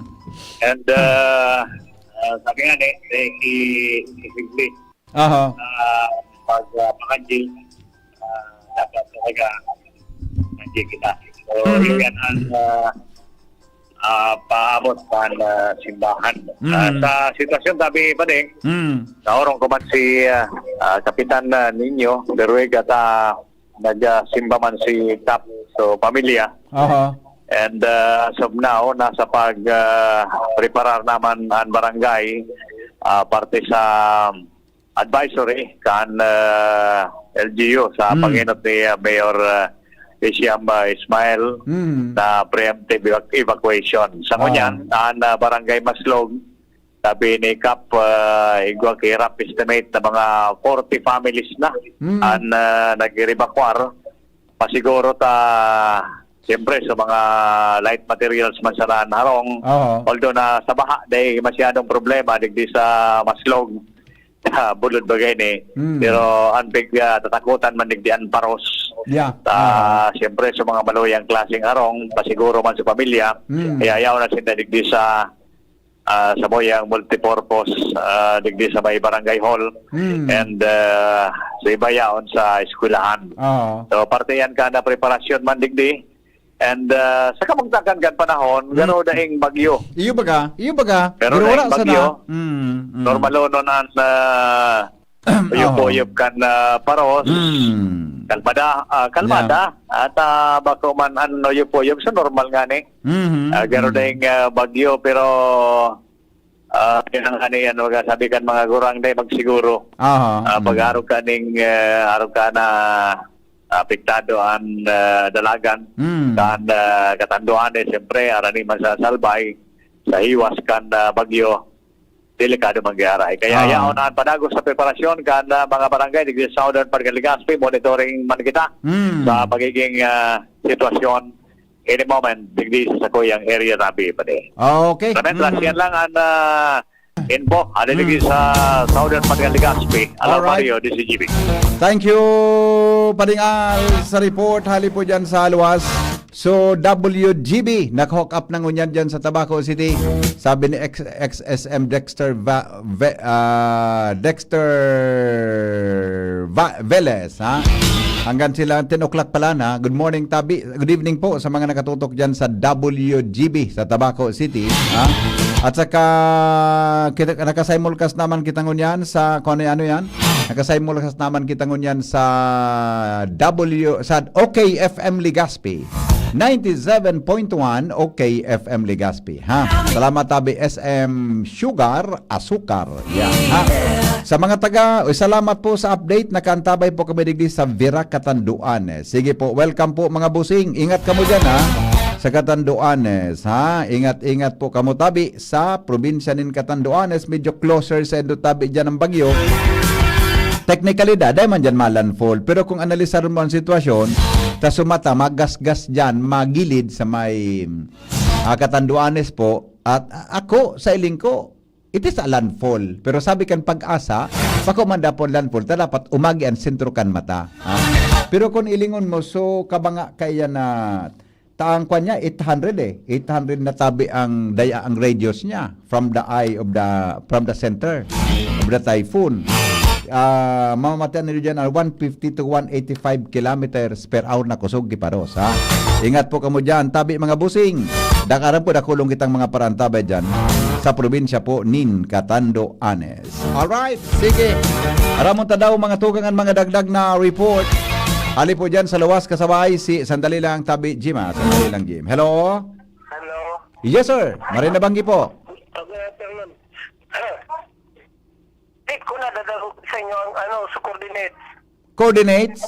And, ah, ah, sabi nga ni, ni, ni, ni Aha. Ah, pag, ah, pangadyi, ah, dapat talaga pangadyi kita. So, Mhm. yun yan ang, ah, ah, paabot kan, ah, simbahan. Mhm. Ah, sa sitwasyon, sabi pa din, Mm. naorong ko man si, ah, ah, Kapitan, ah, Nino Deruega ta nagsimba man si Kap. So, pamilya. Aha. And, ah, as of now, nasa pag, ah, preparar naman ang barangay, ah, parte sa advisory kan, ah, L G U sa Hmm. pangenot ni, ah, Mayor, ah, Hisham, ah, Ismail Hmm. na preemptive evac-, evacuation. Sa Ah. ngunyan, ang, ah, Barangay Maslog, sabi ni Kap, ah, igwa ki rough estimate na mga forty families na Hmm. ang, ah, nag-evacuar. Pasiguro ta, siyempre, sa mga light materials man sana an harong, Oo. although na sa baha, dai masyadong problema digdi sa Maslog, sa bulod bagay ni. Mm. Pero ang pig, ah, tatakutan man digdi ang paros. Yeah. Ah, siyempre, sa mga maluyang klaseng harong, pasiguro man sa pamilya, Mm. kaya yaon na sinda digdi sa, ah, sa Moyang Multipurpose, ah, digdi sa may barangay hall. Mm. And, ah, sa iba yaon sa eskwelahan. Oo. So, parte yan ka na preparasyon man digdi. And, ah, sa kamugtakan kan panahon, Mm. garo daing bagyo. Iyo baga, iyo baga. Pero Pero wala daing bagyo, sana. Mm, mm. normal uno na, ah, Oo. uyop-uyop kan, ah, paros. Mm. Kalmada, ah, kalmada. Yeah. At, ah, bako man an uyop-uyop sa normal nga ni. Mhm, Ah, garo mhm. daing, ah, bagyo, pero, ah, yun ang ano yan, baga sabi kan mga gurang, dai magsiguro. Aha, Ah, pag mm. arog ka ning, ah, arog ka na apektado an, ah, dalagan, Mm. kan, ah, katanduan, eh, siyempre, arani man sa salbay, sa hiwas kan, ah, bagyo, delikado mangyari. Kaya Ah. yaon na ang padagos sa preparasyon kan, ah, mga barangay digdi sa Southern Paranaque, Legazpi, monitoring man kita Mm. sa pagiging, ah, sitwasyon any moment digdi sa sakuyang area, tabi, padi. Okay. Ramen, Mm. yan lang ang, ah, info. Hali lagi Mm. sa Southern Paranaque, Legazpi. Alam Alright. Mario, D C G B. Thank you, Pading Al, sa report. Hali po dyan sa luwas. So, W G B, nag-hook up na ngunyan dyan sa Tabaco City. Sabi ni ex, ex S M Dexter Va-, Ve-, ah, Dexter Va-, Velez, ha? Hanggang sila ten o'clock pala na. Good morning, Tabi. Good evening po sa mga nakatutok dyan sa W G B sa Tabaco City, ha? At saka, kita, nakasimulcast naman kita ngunyan sa, kung ano, ano yan? Nakasimulcast naman kita ngunyan sa W, sa O K F M Legazpi. Ninety-seven point one O K F M Legazpi, ha? Salamat, Tabi, S M Sugar, Asukar. Yan, ha? Sa mga taga, uy, salamat po sa update. Nakaantabay po kami digdi sa Virac, Catanduanes. Sige po, welcome po, mga busing. Ingat kamo dyan, ha? Sa Catanduanes, ha? Ingat-ingat po kamo, Tabi, sa probinsya nin Catanduanes. Medyo closer sa indo, Tabi, dyan ang bagyo. Technically, da, dai man dyan ma-landfall. Pero kung analisar mo ang sitwasyon, ta sumata, magasgas dyan, magilid sa may, ah, Catanduanes po. At, ah, ako, sa iling ko, it is a landfall. Pero sabi kan Pag-asa, bako man dapat landfall, ta dapat umagi ang sentro kan mata. Ha? Pero kung ilingon mo, so, kabanga kaya na, ta ang kwan niya, eight hundred eh. Eight hundred na, Tabi, ang daya, ang radius niya from the eye of the, from the center of the typhoon. Ah, mamamatean niyo dyan ang one fifty to one eighty-five kilometers per hour na kusog ki paros, ha? Ingat po kamo dyan, Tabi, mga busing. Dakaran po, dakulong kitang mga parantabay dyan sa probinsya po nin Catanduanes. Alright, sige. Aramon ta daw, mga tugang, an mga dagdag na report. Hali po dyan sa luwas kasabay si, sandali lang, Tabi, Jim, ah. Sandali lang, Jim. Hello? Hello? Yes, sir. Maray na banggi po. Good afternoon. Di ko nadadangog sa inyo ang, ano, sa coordinates. Coordinates?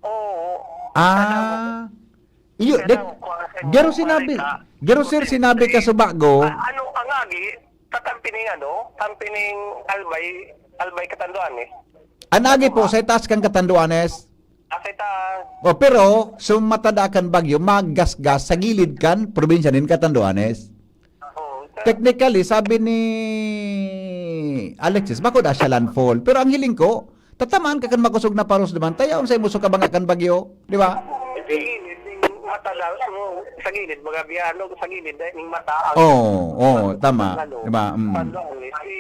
Oo. Ah. Iyo, Kaya di, lang, kuha sa inyo, garo sinabi, kuha ka. garo, sir, sinabi ka sa bago. Ah, ano ang agi? Sa tampining, ano? Tampining Albay, Albay Catanduanes. An agi po, sa itaas kan Catanduanes. Ah, sa itaas. O, pero, sa matada kan bagyo, magasgas sa gilid kan probinsya nin Catanduanes. Oo, sir. Technically, sabi ni Alexis, bako da siya landfall. Pero ang hiling ko, tatamaan ka kan makosog na paros naman. Tayaon sa imo sa kabanga kan bagyo, di ba? Sa gilid, ning mata daw, ano, sa gilid, mga biyano, sa gilid, dahil ning mata, ang Oo, oo, tama. ano, Diba? Mm. Pando, ang si,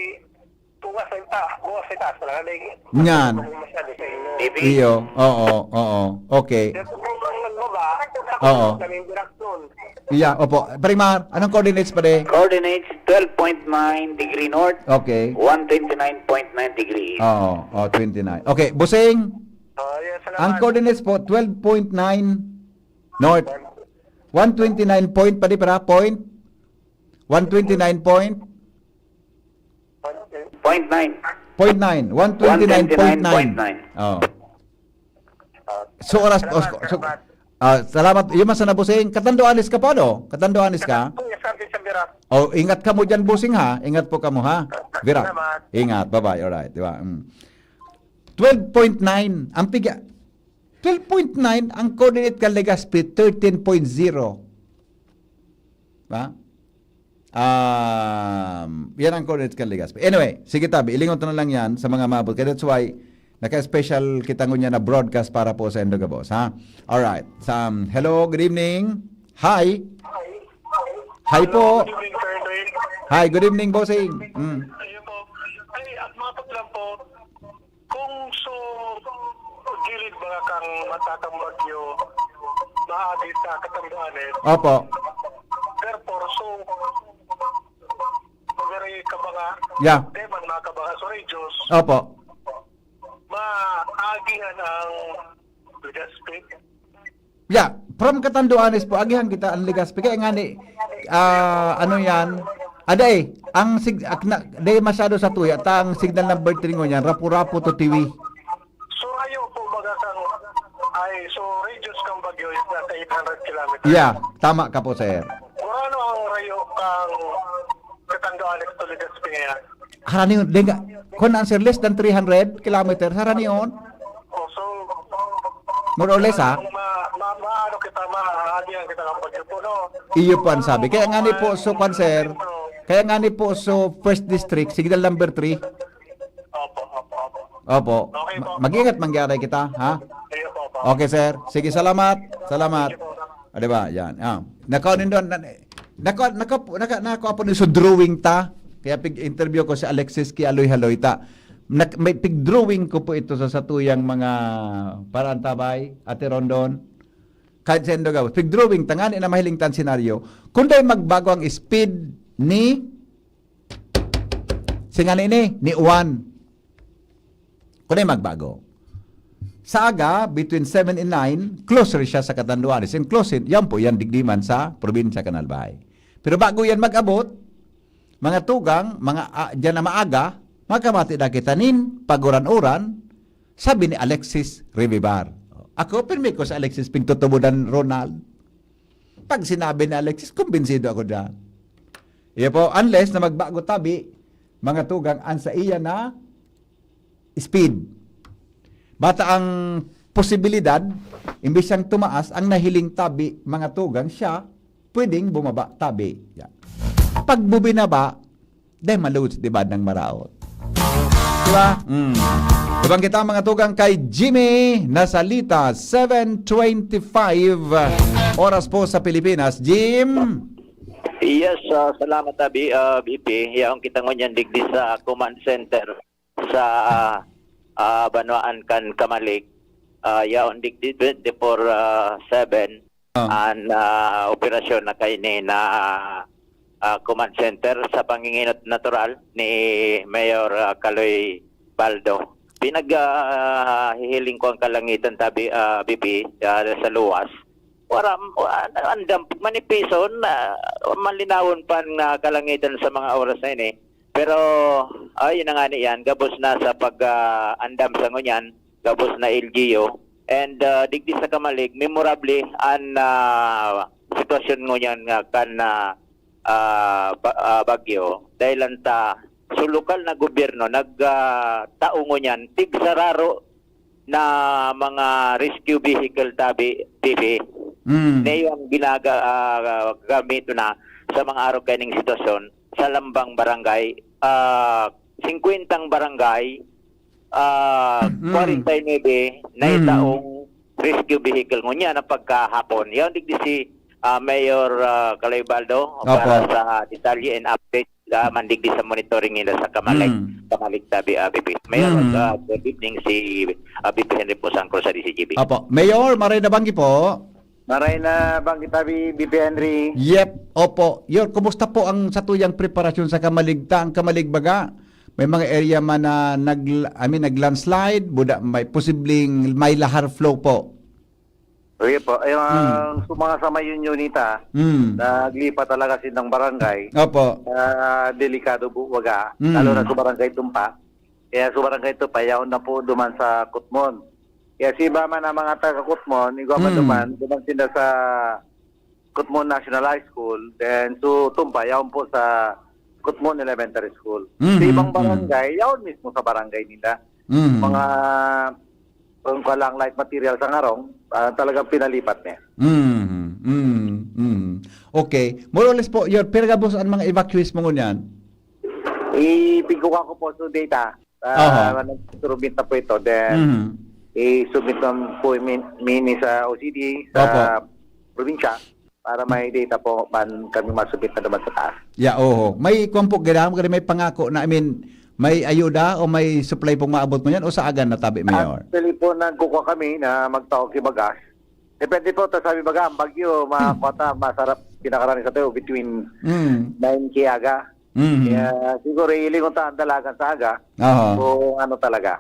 tunga sa ita, tunga sa itaas, wala na yung Nyan. masyado sa inyo. Bibi. Iyo, oo, oo. Okay. Pero kung magbaba, Oo. kaming direksyon. Yeah, opo. Primar, anong coordinates pa de? Coordinates, twelve point nine degree north, Okay. one twenty-nine point nine degree east. Oo, oh, twenty-nine. Okay, Busing, Oh, yes, salamat. ang coordinates po, twelve point nine north. One twenty-nine point, padi para, point? One twenty-nine point? Point nine. Point nine. One twenty-nine point nine. One twenty-nine point nine. Oh. Ah, So, oras, salamat, os-, so, salamat. ah, salamat. Yung man sana, Busing, Catanduanes ka po, no? Catanduanes ka? Yes, sir, sa Virac. Oh, ingat kamo dyan, Busing, ha? Ingat po kamo, ha? Virac. Salamat. Ingat. Bye-bye. Alright. Di ba? Mm. Twelve point nine. Ang piga, twelve point nine, ang coordinate kan Legazpi, thirteen point zero. Ba? Um, yan ang coordinate kan Legazpi. Anyway, sige, Tabi, ilingon ta na lang yan sa mga maabot. Kaya that's why, Naka-special kita ngunyan na broadcast para po sa indo gabos, ha? Alright. Sam, hello, good evening. Hi. Hi po. Good evening, Sir Andre. Hi, good evening, bossing. Mm. Ayun po. Ay, at mapot lang po, kung so, gilid mga kang matatang bagyo, maagi sa Catanduanes. Opo. Therefore, so, very kabanga. Yeah. Di man mga kabanga, so radios, Opo. maagihan ang Legazpi. Yeah, from Catanduanes po, agihan kita ang Legazpi. Kaya nga ni, ah, ano yan? Ada eh, ang sig ak na, dahil masyado sa tuya, ta ang signal number three ngunyan, Rapu-Rapu to Tiwi. So, ayo po, baga kang, ay, so, radius kang bagyo is nasa eight hundred kilometers. Yeah, tama ka po, sir. Gurano ang rayo kang Catanduanes to Legazpi ngayon? Harani yun, denga, kung answer less than three hundred kilometer, harani yun. Oh, so, More or less, ha? Ma, ma, maano kita, maagihan kita ng bagyo po, no? Iyo po ang sabi. Kaya nga ni po, so, kwan, sir. Kaya nga ni po, so, first district, signal number three. Opo, opo, opo. Opo. Okay po. Ma- mag-ingat, mangyari kita, ha? Ayun po, po. Okay, sir. Sige, salamat. Salamat. Ah, di ba? Yan. Ah. Nakaw nindo, na, naka, naka, naka, naka, po ni so drawing ta. Kaya pig-interview ko si Alexis Kialoy Haloy ta. Nak, may pig-drawing ko po ito sa satuyang mga paraan tabay, Ate Rondon. Kahit sa Indo Gabos. Pig-drawing ta, ngani na mahiling tan senaryo. Kung dahil magbago ang speed ni si ngani ni, ni Juan. Kunay magbago. Sa aga, between seven and nine, closer siya sa Catanduanes. And close, yan po, yan digdi man sa probinsya kan Albay. Pero bago yan mag-abot, mga tugang, mga ah, dyan na maaga, makamati na kita nin paguran-uran, sabi ni Alexis Revivar. Ako, pirmi ko sa Alexis pigtutubodan, Ronald. Pag sinabi ni Alexis, kumbinsido ako dyan. Iya po, unless na magbago tabi, mga tugang, ang sa iya na speed. Bata ang posibilidad, imbis siyang tumaas, ang nahiling tabi, mga tugang siya, pwedeng bumaba tabi. Yan. Pag bubinaba, dahil maluwit, di ba, ng maraot? Di ba? Mm. Ibang kita, mga tugang, kay Jimmy Nasalita, seven twenty-five oras po sa Pilipinas. Jim! Yes, ah, salamat, Abi, ah, B P. Yaon kita ngunyan digdi sa command center sa ah, banwaan kan Camalig. Ah, yaon digdi twenty-four seven Ah. an ah, operasyon na kaini na ah, command center sa panginginot natural ni Mayor ah, Kaloy Baldo. Pinag ah, hihiling ko ang kalangitan tabi ah, B P ah, sa luwas. Wala, andam manipison na malinawon pa ang ah, kalangitan sa mga oras na ini. Pero ayun na nga ni yan, gabos na sa pag ah, andam sa ngunyan, gabos na L G U. And ah, digdi sa Camalig, memorable an ah, sitwasyon ngunyan nga kan ah, ah, ba- ah, bagyo. Dahil lang ta, so lokal na gobyerno nagtao ngunyan tigsararo na mga rescue vehicle tabi, T V. Mm. Na yung ginaga ah, gamito na sa mga araw kaining sitwasyon sa lambang barangay, ah, singkwentang barangay, ah, Mm. kwarenta y nuebe na Mm. itaong rescue vehicle ngunyan na pagkahapon. Yaon digdi si ah, Mayor ah, Kaloy Baldo Opo. para sa detalye and update ah, mandigdi sa monitoring nila sa Kamalig, Mm. Kamalig tabi, ah, B P. Mayor, Mm. ah, good evening si ah, B P Henry Pusangkol sa D C G B. Opo. Mayor, maray na banggi po. Maray na banggi tabi, B P Henry. Yep, opo. Yor, kumusta po ang satuyang preparasyon sa Kamalig ta? Ang Kamalig baga, may mga area man na nag, I mean, nag-landslide, buda, may posibleng may lahar flow po. Okay po. Ay, Hmm. ang sa mga sa Mayunyunita, Mm. naglipat talaga silang barangay. Opo. Ah, delikado po, baga. Hmm. Lalo na sa barangay Tumpa. Kaya sa barangay Tumpa, yaon na po duman sa Kutmon. Kaya si iba man ang mga taga Kutmon, igwa man Hmm. duman, duman sila sa Kutmon National High School. Then, so, Tumpa, yaon po sa Kutmon Elementary School. Mhm, Sa ibang mhm. barangay, yaon mismo sa barangay nila. Mm. Mga, kung ka lang light material sa ngarong, ah, talagang pinalipat niya. Mm. Mm. Mm. Okay. More or less po, Yor, pero gabos ang mga evacuees mo ngunyan? Ipigkuha ko po sa data. Ah, Aha. Nag-submit na po ito. Then, Mhm. i-submit naman po mi-, mini sa O C D, sa Opo. probinsya, para may data po man kami masubmit na naman sa taas. Yeah, oho. May kwan po, ginahan mo may pangako na, I mean, may ayuda o may supply pong maabot mo yan o sa agan na tabi, Mayor? Actually po, nagkukuha kami na magtao ki bagas. Depende po, ta sabi baga, ang bagyo, mga Mm. kota, masarap, pinakarani sa tayo, between Mm. nine ki aga. Mhm. Kaya siguro, hihilingon ta ang dalagan sa aga. Aha. Kung ano talaga.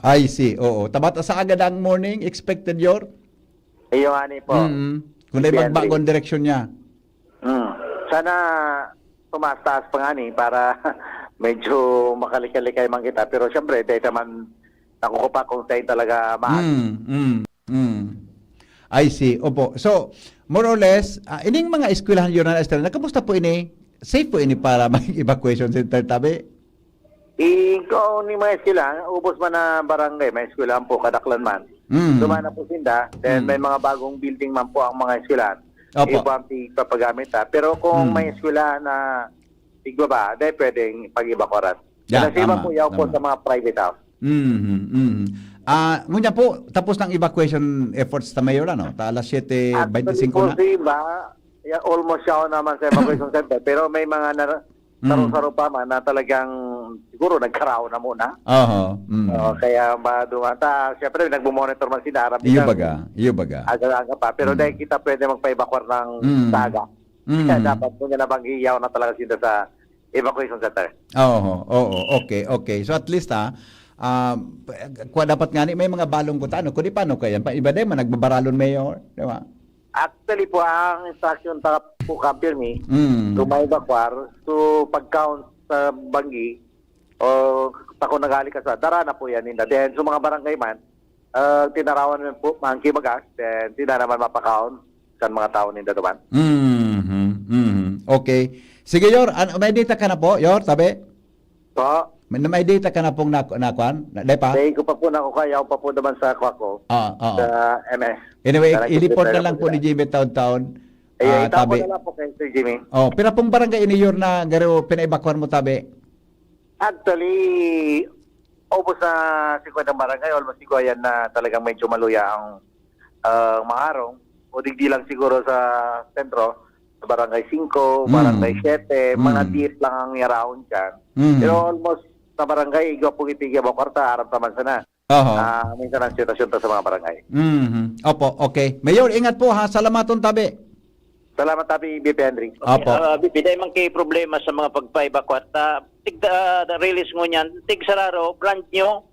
I see, oo. Tabat sa aga ng morning, expected, Yor? Iyo nga ni po. Mm. Kung may Depende. Magbago ang direksyon niya. Mm. Sana tumaas-taas pa nga ni para medyo makalikalika man kita. Pero siyempre, dahil naman nakukupa kung saan talaga maan. Mm, mm, mm. I see. Opo. So, more or less, ah, ining mga eskwelahan, Yornan Estrella, kamusta po ini? Safe po ini para mag-evacuation center, tabi? Ikaw ni mga eskwelahan, ubos man na barangay, may eskwelahan po, kadaklan man. Mm. Duman na po sinda, then Mm. may mga bagong building man po ang mga eskwelahan. Opo. Iba ang ipapagamit, ha. Pero kung Mm. may eskwelahan na tigbaba, dahil pwedeng pag-evakuaran. Yeah, Kasi iba tama, po, yaw po tama. sa mga private house. Mhm, mhm. Ah, ngunyan po, tapos ng evacuation efforts ta, Mayor, ano? Ta alas siyete bente singko Actually po, na. si iba, ya-, almost siya naman sa evacuation center, pero may mga nar-, Mm. saro-saro pa man na talagang siguro nagkaraon na muna. Oho, mm. Oo, kaya ba, dumata, siyempre, nagmo-monitor man sila, harap Iyo isang baga, iyo baga. aga-aga pa. Pero Mm. dahil kita pwede magpa-evacuate ng Mm. sa aga. Mm. Kaya dapat po niya nabanggi, yaw na talaga sila sa evacuation center. Oo, oo, okay, okay. So at least, ah, ah, kwa dapat nga ni may mga balong kuta, ano? Kundi paano kaya? Pa, iba din, man, nagbabaralon, Mayor, di ba? Actually po, ang instruction ta po, Kap Pirmi, Mm. to may evacuar, to pag-count sa banggi, o tako naghali ka sa, dara na po yan, ninda. Then, sa mga barangay man, ah, tinarawan naman po, man ki bagas, then, di na naman mapakaon kan mga tao ninda duman. Mhm, mhm. Okay. Sige, Yor, an-, may data ka na po, Yor, tabi? Po? May, may data ka na pong nak-, nakuan? Na, di pa? Dahil ko pa po nakukuha, yaw pa po naman sa kuha ko, Ah, oo. sa M S. Anyway, Sa i-report na nagtitipid lang po ako ni nila. Jimmy taon-taon, Eh, ah, itaw ko tabi. na lang po kay Sir Jimmy. Oh, pira pong barangay ini, Yor, na garo pinaebakuan mo, tabi? Actually, ubos na singkwenta barangay, almost siguro yan na talagang medyo maluya ang, ah, maharong. O digdi lang siguro sa sentro, sa Barangay Singko, Mm. Barangay Siete, mga Mm. diit lang ang yaraon dyan. Mm. Pero almost sa barangay, igwa po itigya ba kwarta, aram pa man sana. Oho. Ah, minsan ang sitwasyon to sa mga barangay. Mhm. Opo, okay. Mayor, ingat po ha. Salamaton tabi. Salamat tabi, B P Henry. Opo. Ah, B P, dahil man kay problema sa mga pagpa-evacuate, ah, tig-, ah, release ngunyan, tigsararo, brand new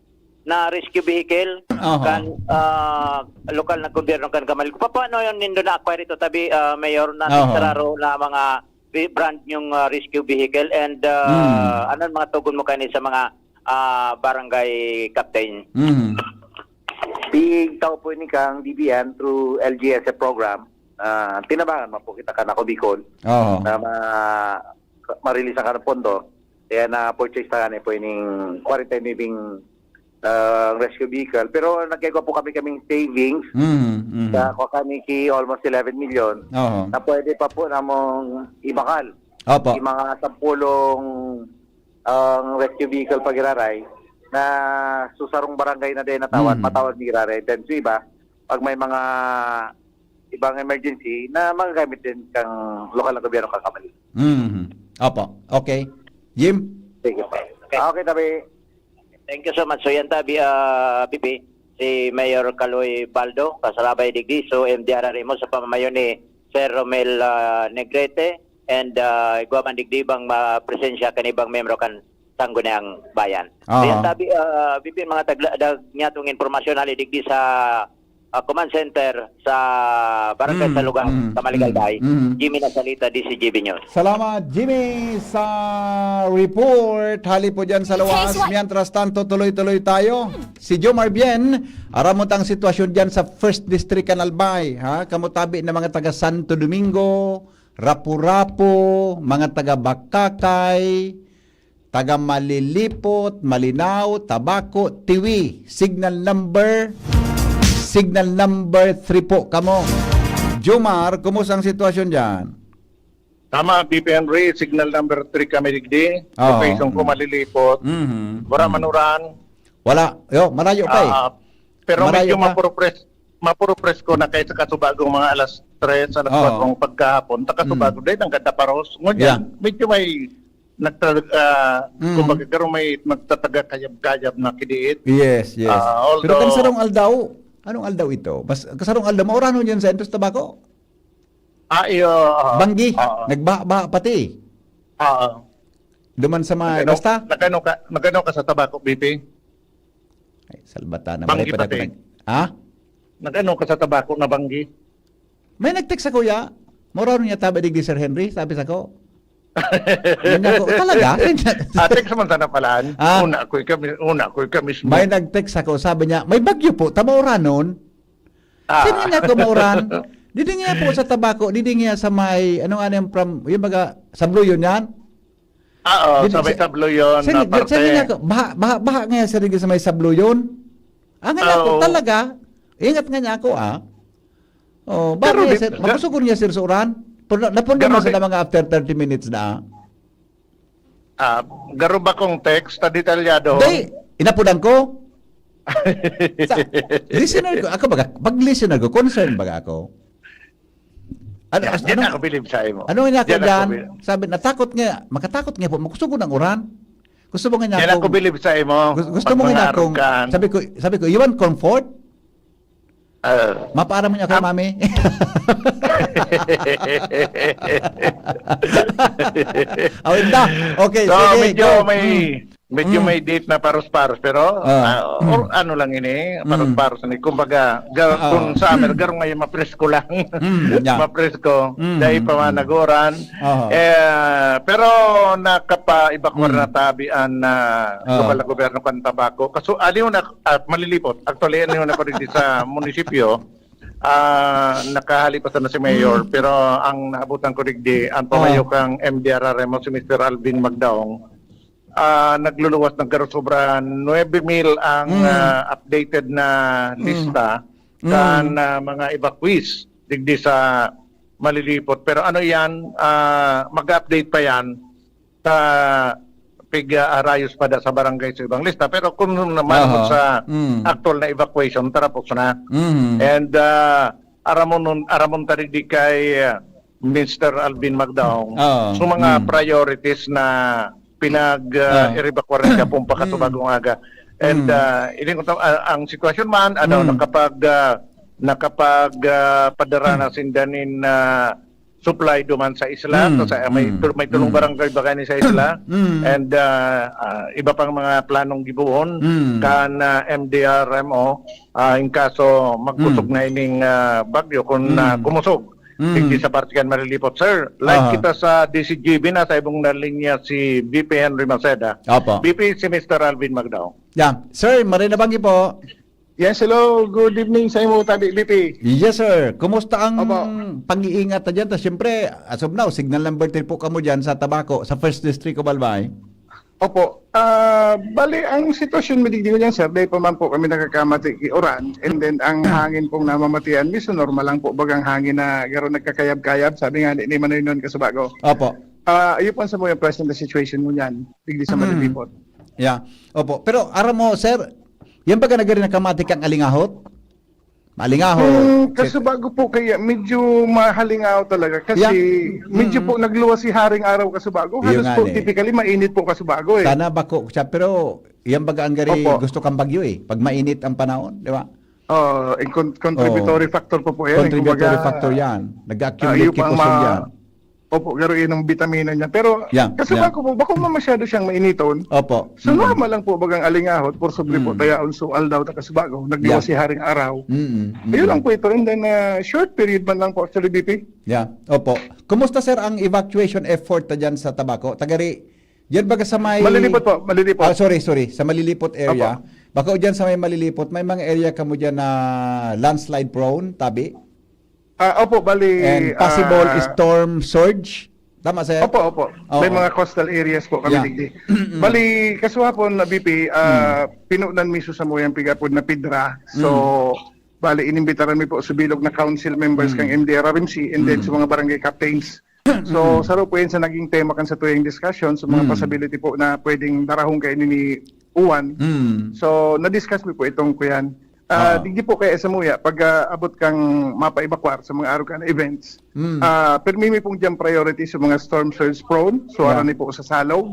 na rescue vehicle, Oho. kan, ah, lokal na gobyerno kan Kamalil. Paano yun nindo na-acquire ito, tabi, ah, Mayor, na Oho. tigsararo na mga re-, brand new, ah, rescue vehicle and, ah, Mm. ano ang mga tugon mo kani sa mga, ah, barangay captain? Mm. Pigtaw po ni kang D B N through L G S F program, ah, tinabangan man po kita kan Ako Bicol Oo. na ma-, ma-release ang kanang pondo. Kaya na-purchase na nga po ining kwarenta y nuwebeng, ah, rescue vehicle. Pero nagkagawa po kami kaming savings. Mm, mm. Sa, kuha kami ki almost eleven million Oo. na pwede pa po namong ibakal. Opo. Yung mga sampulong, ang rescue vehicle pag iraray na susarong barangay na din natawag, Mm. matawag ni iraray. Then sa iba, pag may mga ibang emergency na magagamit din kang lokal na gobyerno kang Kamalil. Mhm. Opo. Okay. Jim? Sige po. Okay. Okay, tabi. Thank you so much. So yan tabi, ah, B P, si Mayor Kaloy Baldo, kasalabay digdi, so M D R R M O sa pamamayo ni Sir Romel, ah, Negrete, and, ah, igwa man digdi bang mapresensya kan ibang miyembro kan Sangguniang Bayan. So Aha. yan tabi, ah, B P, mga tagla-, dag-, nyatong impormasyon hali digdi sa ah, command center sa Barangay Mm, Salugan, mm, Camalig, mm, Albay. mm. Jimmy Nasalita, D C G B News. Salamat, Jimmy, sa report. Hali po dyan sa luwas. K S Y. Mientras tanto, tuloy-tuloy tayo. Si Jomar Bien, aram mo tang sitwasyon dyan sa First District kan Albay, ha? Kamutabi na mga taga Santo Domingo, Rapu-Rapu, mga taga Bacacay, taga Malilipot, Malinao, Tabaco, Tiwi. Signal number, signal number three po kamo. Jomar, kumusta ang sitwasyon dyan? Tama, B P Henry, signal number three kami digdi. Oo, Location ko, mm. Malilipot. Mhm, Wala mm. man uran. Wala. Yo, malayo pa eh. Ah, pero Malayo medyo pa. mapurupres, mapurupres ko na kaysa kasubagong mga alas tres, alas Oo. kwatro ng pagkahapon. Takasubago Mm. din, ang ganda paros. Ngunyan, Yeah. medyo may nagtag-, ah, Mm. kumbaga, garo may nagtataga kayab-kayab na kidiit. Yes, yes. Ah, Pero kan although sarong aldaw, anong aldaw ito? Mas, kasarong aldaw, mauranon yan sa Entos Tabaco? Ah, iyo, oo. Banggi, Oo. nagbaha-baha pati. Oo. Duman sa may, Nagano, basta? nagano ka, nagano ka sa Tabaco, B P? Ay, salbata na, Banggi maray pa pati. nag-, ha? Nagano ka sa Tabaco na banggi? May nag-text sa kuya, "Mura niya tabi digdi, Sir Henry," sabi sa ko. Yun ako, talaga? Ah, text man sana palaan. Ah. Una ko ikaw mi-, una ko ikaw mismo. May nag-text ako, sabi niya, "May bagyo po, ta mauranon." Ah. Sino niya ko mauran? Didi niya po sa Tabaco, didi niya sa may, ano nga yung from, yung baga, Sabloyon yan? Oo, Didi sa may sa, Sabloyon sa, na sa, parte. Sa niya ko, baha, baha, baha nga sa, sa may Sabloyon? Ah, nga niya po, Oo. talaga? Ingat nga niya ako, ah. Oh, Pero bakit di, niya, sir? ga- Makusog niya, sir, sa uran? Pero na, napuno Pero na sila di- mga after thirty minutes na. Ah, garo ba kong text na detalyado? Di, inapunan ko. Sa, listener ko, ako baga, pag listener ko, concern baga ako. Ano, Yan, as-, yan anong, ako bilib sa imo. ano nga niya ako Yan ako dyan? bi- Sabi, natakot nga, makatakot nga po, makusog ang uran. Gusto mo nga niya Yan ako akong, bilib sa imo. gus-, gusto Pag mo nga niya mangarap akong, ka. sabi ko, sabi ko, "You want comfort?" Ah. Mapaaram mo niya kay Am- mami. Awit na. Okay, So, sige, medyo go. may, Mm. medyo Mm. may date na paros-paros, pero, Ah. ah, or Mm. ano lang ini, Mm. paros-paros ni. Kumbaga, ga-, Ah. kung summer, garo ngayon, mapresko lang. Mm, yeah. Mapresko. Mm, Dahil mm, mm. pamanaguran. Aha. Eh, pero nakapa-evacuar Mm. na tabi an, ah, Ah. lokal na gobyerno kan Tabaco. Kaso, aliw na, at Malilipot. Actually, ano yun ako rin sa munisipyo, ah, nakahali pa sana si Mayor, Mm. pero ang naabutan ko digdi, ang Ah. pamayo kang M D R R M o si Mister Alvin Magdaong, ah, nagluluwas ng garo sobra nuebe mil ang, Mm. ah, updated na Mm. lista Mm. kan, ah, mga evacuees digdi sa Malilipot. Pero ano yan, ah, mag-update pa yan sa pig-aarayos pa da sa barangay sa ibang lista. Pero kung naman Aha. sa Mm. actual na evacuation, tarapos na. Mm. And, ah, aramon, aramon ta digdi kay, ah, Mister Alvin Magdaong. Oo. So, mga Mm. priorities na pinag, ah, Ah. i-evacuar niya pong Mm. pakasubagong aga. And, Mm. ah, ining, ah, ang sitwasyon man, ano, Mm. nakapag, ah, nakapag, ah, padara na Mm. sinda nin, ah, supply duman sa isla, Mm, to sa may mm, tul-, may tulong mm. barangay baga ni sa isla, Mm. and, ah, ah, iba pang mga planong gibohon Mm. kan, ah, M D R M O, ah, in kaso magkusog Mm. na ining, ah, bagyo, kung, ah, Mm. kumusog, Mm. digdi sa parte kan Malilipot. Sir, live Aha. kita sa D Z G B, nasa ibong na linya si V P Henry Maceda. Opo. V P, si Mister Alvin Magdao. Yeah. Sir, maray na banggi po. Yes, hello. Good evening sa imo, Tabi V P. Yes, sir. Kumusta ang Opo. pag-iingat na dyan? Tas, siyempre, as of now, signal number three po kamo dyan sa Tabaco, sa First District of Albay. Opo. Ah, bali, ang sitwasyon, madigdi ko dyan, sir, dahil pa man po kami nakakamati ki Oran, and then ang hangin pong namamatian, miso normal lang po, bagang hangin na garo nagkakayab-kayab, sabi nga ni, ni Manoy noon, Kasubago. Opo. Ah, ayun po ang sa mga present na situation mo dyan, digdi sa Mm. Malilipot. Yeah. Opo. Pero, aram mo, sir, yan baga nagari na kamati kang alingahot? Malingahot. Hmm, Kasi Kasubago po kaya medyo mahalingaw talaga kasi Yeah. medyo Mm. po nagluwas si Haring Araw Kasubago. Iyo Halos nga po ni. typically mainit po Kasubago eh. Sana bako siya, pero yan baga ang gari Opo. gusto kang bagyo eh. Pag mainit ang panahon, di ba? Oh, in con-, contributory Oo. factor po po yan eh. Contributory Kumbaga, factor yan. Nag-accumulate ah, iyo pa ang kikusog ma-, yan. Opo, garo yun ang bitamina niya. Pero Yeah, kasi yeah. bako po, bako mo masyado siyang mainiton. Opo. So, Mm. normal lang po, bagang alingahot, por sobre po, Mm. tayaon, so, aldaw, ta Kasubago, nagluwas Yeah. si Haring Araw. Mm, mm, Ayun mm. lang po ito. And then, ah, short period man lang po, actually, V P. Yeah. Opo. Kumusta, sir, ang evacuation effort na dyan sa Tabaco? Tagari, dyan baga sa may Malilipot po, Malilipot. Ah, sorry, sorry. Sa Malilipot area. Opo. Bako dyan sa may Malilipot, may mga area kamo dyan na landslide prone, tabi? Ah, opo, bali, And possible ah, storm surge? Tama, sir? Opo, opo. Oo. May mga coastal areas po kami Yeah. digdi. Mm. Bali, kasuhapon na V P, ah, Mm. pinunan mi sa samuyang pigapod na Pidra. So, Mm. bali, inimbitaran mi po sa bilog na council members Mm. kang M D R R M C and then Mm. sa mga barangay captains. So, Mm. saro po yan sa naging tema kan sa tuyang discussion, sa mga Mm. possibility po na pwedeng darahon kayo ni Uwan. Mm. So, na-discuss mi po itong kuyan. Ah, Ah. digdi po kaya sa muya, pag ah, abot kang mapa-evacuar sa mga arog na events, Mm. ah, permi mi pong dyan priority sa mga storm surge prone, so Yeah. harani po sa Salog,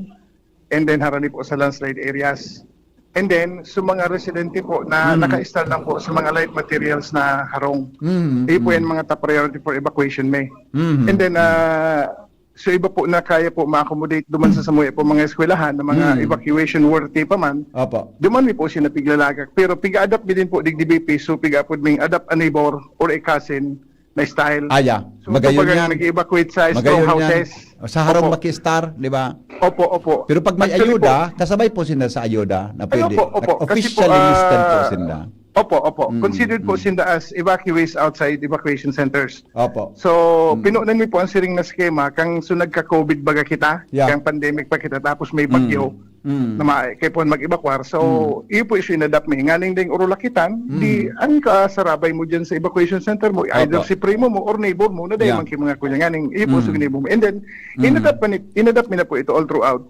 and then harani po sa landslide areas. And then, sa mga residente po na Mm. naka-install lang po sa mga light materials na harong. Mm. Iyo po Mm. yan mga top priority for evacuation may. Mm. And then, ah, so iba po na kaya po ma-accommodate duman sa samuya po mga eskwelahan na mga Mm. evacuation worthy pa man. Opo. Duman mi po siya napiglalagak. Pero piga-adapt mi din po digdi B P, so piga-apod ming adapt a neighbor or a cousin na style. Ah, yeah. So, Magayon kapag yan. Nag-evacuate sa straw Magayon yan. houses. Sa harong Opo. Makistar, di ba? Opo, opo. Pero pag may Actually ayuda, po, kasabay po sila sa ayuda na Ay, pwede. opo, opo. Kasi po, Officially listed po ah, sila. Opo, opo. Mm, Considered po mm. Sinda as evacuees outside evacuation centers. Opo. So, Mm. pinunan mi po ang siring na skema kang so nagka-COVID baga kita, Yeah. kang pandemic pa kita, tapos may bagyo Mm. na ma- kaya po mag-evacuar. So, Mm. iyo po yung inadapt mi. Nganing ding urulakitan, Mm. di ang kasarabay mo dyan sa evacuation center mo, either Opo. si primo mo or neighbor mo, na dahil Yeah. man kayo mga kuya nganing, iyo po Mm. so ginibong. And then, Mm. inadapt, pa ni, inadapt mi na po ito all throughout.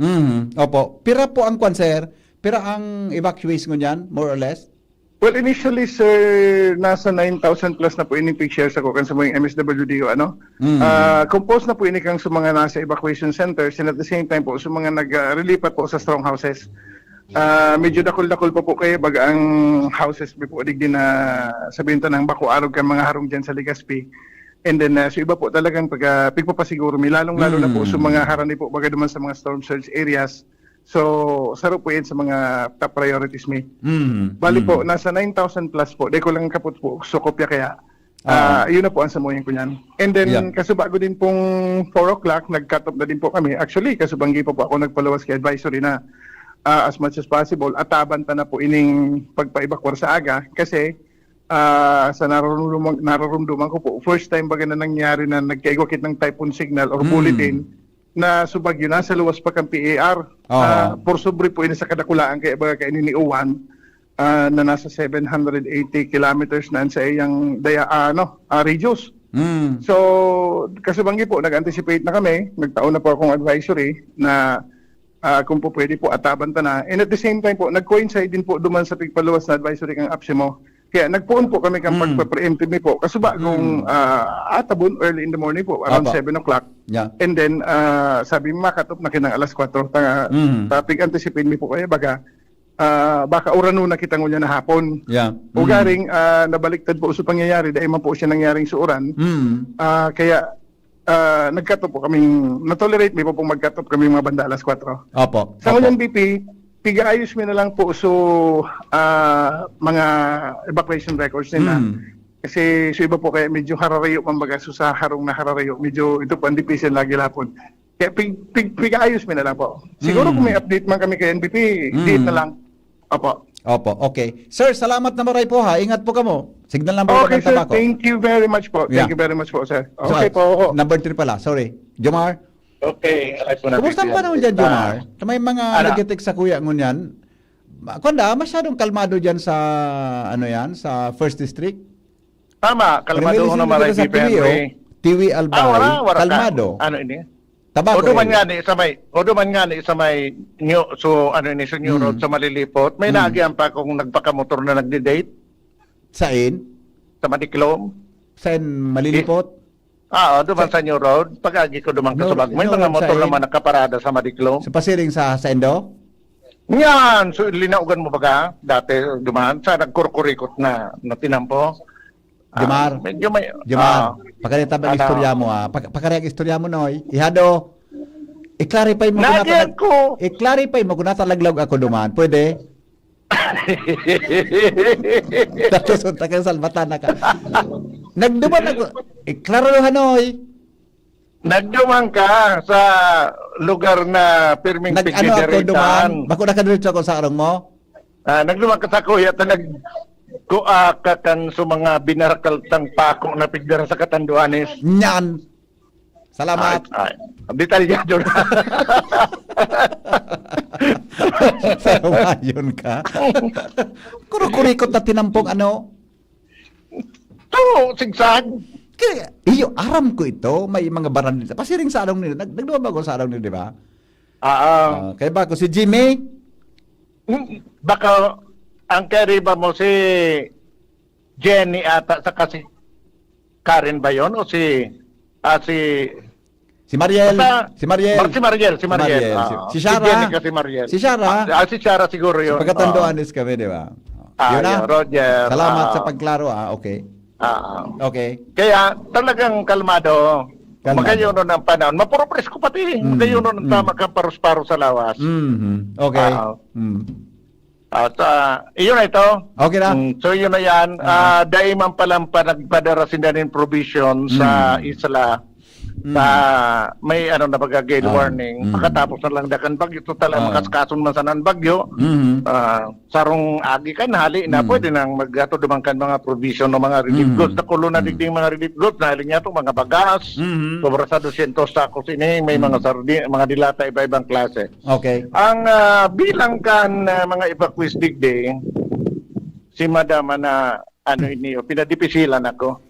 Mm. Opo. Pira po ang kwan, sir? Pira ang evacuees ngunyan, more or less? Well, initially, sir, nasa nine thousand plus na po ining pig-share sa kukan sa mga M S W D O, ano? Mm. Ah, composed na po ini kang sa mga nasa evacuation centers and at the same time po sa mga nag-, ah, relipat po sa strong houses. Ah, medyo dakul-dakul pa po kayo baga ang houses mi po digdi na sabihin ta ng bako arog kan mga harong dyan sa Legazpi. And then, ah, so iba po talagang pag, ah, pigpapasiguro mi, lalong-lalo na po Mm. sa mga harani po baga duman sa mga storm surge areas. So, saro po yan sa mga top priorities mi. Mm. Bali po, Mm. nasa nine thousand plus po. Di ko lang kapot po, so kopya kaya. Ah. Ah, yun na po ang samuyan ko niyan. And then, Yeah. kasubago din pong four o'clock, nag-cut off na din po kami. Actually, kasubanggi pa po ako nagpaluwas kay advisory na ah, as much as possible, ataban ta na po ining pagpa-evacuar sa aga. Kasi, ah, sa nararamdaman, nararamdaman ko po, first time baga na nangyari na nagkaigwa kitang typhoon signal or Mm. bulletin na sa Baguio, nasa luwas pa kang P A R. Oo. Ah, por sobre po ini sa kadakulaan, kaya baga kaini ni Uwan, ah, na nasa seven hundred eighty kilometers na sa iyang daya-, ah, ano, ah, radius. Mm. So, kasubanggi po, nag-anticipate na kami, nagtao na po akong advisory na, ah, kung po pwede po, ataban ta na. And at the same time po, nag-coincide din po duman sa pigpaluwas na advisory kang APSEMO. Kaya nagpoon po kami kang Mm. pagpa-preemptive mi po. Kasuba kung, Mm. ah, atabon, early in the morning po, around Apo. seven o'clock. Yeah. And then, ah, sabi, makatop na kinang alas kwatro. Ta, Mm. ta, pig-anticipate mi po kaya baga, ah, baka urano na kita ngunyan na hapon. Yeah. O Mm. garing, ah, nabaliktad po sa pangyayari, dahil man po siya nangyaring sa uran. Mm. Ah, kaya, ah, nagkatop po kaming, na-tolerate mi po pong magkatop kami mga banda alas kwatro. Opo. Sa Opo. ngunyan, B P, pigaayos mi na lang po so, ah, mga evacuation records nila. Mm. Kasi so iba po kaya medyo hararayo, mambaga, so sa harong na hararayo, medyo ito po ang dipisil lagi lapon. Kaya pig, pig, pigaayos mi na lang po. Siguro Mm. kung may update man kami kay N B P, Mm. diit na lang. Opo. Opo, okay. Sir, salamat na maray po ha. Ingat po kamo. Signal number Okay, one ng sir. Tabaco. Thank you very much po. Thank Yeah. you very much po, sir. So, Okay po. number three pala. Sorry. Jomar? Okay, ay po na. Kumusta ang P P M. panahon dyan, Ah, Jomar? May mga Ano? nag-text sa kuya ngunyan. Ma-, kwan da, masyadong kalmado dyan sa, ano yan, sa First District? Tama, kalmado Pero ko na medyo maray dito sa P P M. T V O, eh. T V Albay, Ah, wala, wala ka. kalmado. Ano ini? Tabaco O duman area. Nga ni sa may, o duman nga ni sa may New, so ano ini, sa New Hmm. Road sa Malilipot, may Hmm. naagihan pa akong nagpakamotor na nagdi-date Sain? Sa Madiklom. Sain Malilipot? Ah, o duman sa New Road, pag-agi ko duman New- kasubag. May New mga Road, motor sain? Naman nakaparada sa Madiklom. Sa pasiring sa Saindo? Yan, so linaugan mo baga dati duman sa nagkurkurikot na natinampo. Ah, Jomar. Medyo may Jomar, ah, pakareta ba ang ano? Istorya mo, ha? Pak-, pakareta ang istorya mo, Noy. Ihado. I-clarify mo kung Nagyan nata-, ko. I-clarify mo kung natalaglag ako duman. Pwede? Tapos unta kang salbatan na ka. Nagduman ako. I-klaro, Hanoy. Nagduman ka sa lugar na pirming Nag-ano ako duman? Bako nakadiretso ako sa arong mo? Ah, nagduman ka sa kuya, ta nag kuaka kan sa mga binarakal tang pako na pigdara sa Catanduanes. Nyan. Salamat. Ay, ay. Detalyado na. Sa Humayon ka. Kurukurikot na tinampong ano? To, sigsag. Kaya, iyo, aram ko ito, may mga barandal. Pasiring sa along nila. Nag-, nagduwa ba ako sa along nila, di ba? Ah, Ah, kaya ba ako si Jimmy? mm, baka ang kairiba mo si Jenny ata, saka si Karen ba yun? O si, ah, si, Si Mariel. Basta, Si Mariel. Mar-, si Mariel, si Mariel. Ah, Si, si si Shara. Jenny ka si Mariel. Si Shara. Ah, ah, si Shara siguro yun. Sa pagkatanduan Ah. is kami, di ba? Ah, Yun na. yeah, Roger. Salamat Ah. sa pagklaro, ah. Okay. Ah, ah. Okay. Kaya talagang kalmado. Kalmado. Magayunon ang panahon. Mapuro presko pati. Mm, Magayunon ang mm. tama kang parus-parus sa lawas. Mhm. Okay. Ah. Mm. At ah, iyon na ito. Okay na. Mm, so yun na yan. Ah. Ah, dai man palang pa nagpadara sinda nin provision sa Mm. isla Mm. na may ano na baga gale Ah, warning. mm. Pagkatapos na lang dakan bagyo, total Ah. makaskason man sana ang bagyo. Mhm. Ah, sarong agi kan hali na Mm. pwede nang maghatod duman kan mga provision ng mga relief Mm. goods. Nakulo na Mm. digding mga relief goods, nahiling niya itong mga bagas, Mhm. sobra sa dosyentos sakos ini, may Mm. mga sardi, mga dilata, iba-ibang klase. Okay. Ang ah, bilang kan ah, mga evacuees digdi, si Madam na ano ini, oh, pinadipisilan ako.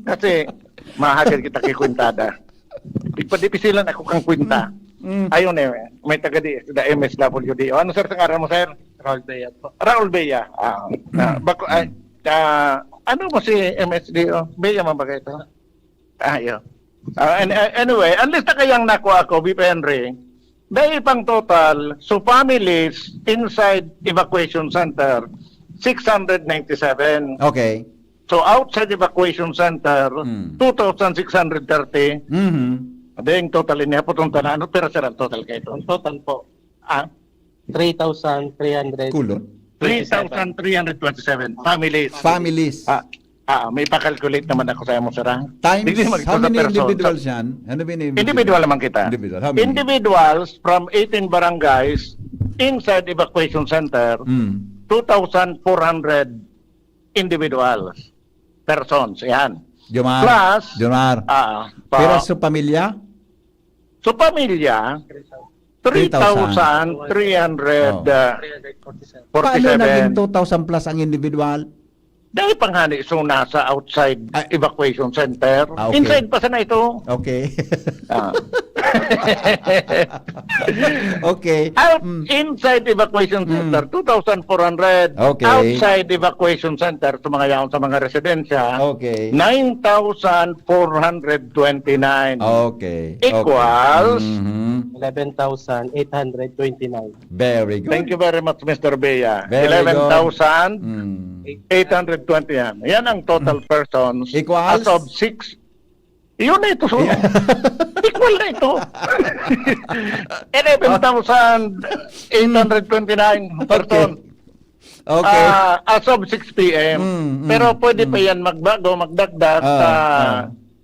Kasi mahagad kita kay kwentada. Ipadipisilan ako kang kwenta. Mm. Ayun eh, may taga di, da M S W D. O, ano sir sa ngaran mo, sir? Raul Bea po. Raul Bea. Ah, ah, bako, ay, ah, ano mo si M S D O? Bea man ba ito? Ah, yun. Ah, an- ah, anyway, ang lista kayang nakuha ko, V P Henry, dahil pang total, so families inside evacuation center, six hundred ninety-seven. Okay. So outside evacuation center, Mm. two thousand six hundred thirty. Mhm. Then total niya po itong tanan, ano, pero sir, ang total kayo ito. Ang total po, Ah, three thousand three hundred. Kulon. three thousand three hundred twenty-seven families. Families. Ah, ah, may pa-calculate naman ako sa imo, sir, ha? Times, Hindi mag-, how sa many person, individuals sa- yan? Ano ba yung Individual naman kita. Individual. How many? Individuals from eighteen barangays inside evacuation center, Mm. two thousand four hundred individuals, persons, yan. Jomar. Plus, Jomar. Ah, pa, Pero sa pamilya? So pamilya, three thousand three hundred forty-seven. Paano naging two thousand plus ang individual? Dahil panghani, so nasa outside Ah. evacuation center. Ah, okay. Inside pa sana ito. Okay. Ah. Okay. Out, Mm. Inside evacuation Mm. center, two thousand four hundred. Okay. Outside evacuation center, sa mga yaon sa mga residensya, Okay. nine thousand four hundred twenty-nine. Okay. Equals Mhm. eleven thousand eight hundred twenty-nine. Very good. Thank you very much, Mister Bea. Very good. Eleven thousand Mm. eight hundred twenty yan. Yan ang total persons Equals? as of six. Yun na ito. So, Yeah. Equal na ito. Eleven thousand eight hundred twenty-nine Okay. person. Okay. Ah, as of six p.m. Mm, mm, Pero pwede mm. pa yan magbago, magdagdag. Ah, Ah, ah.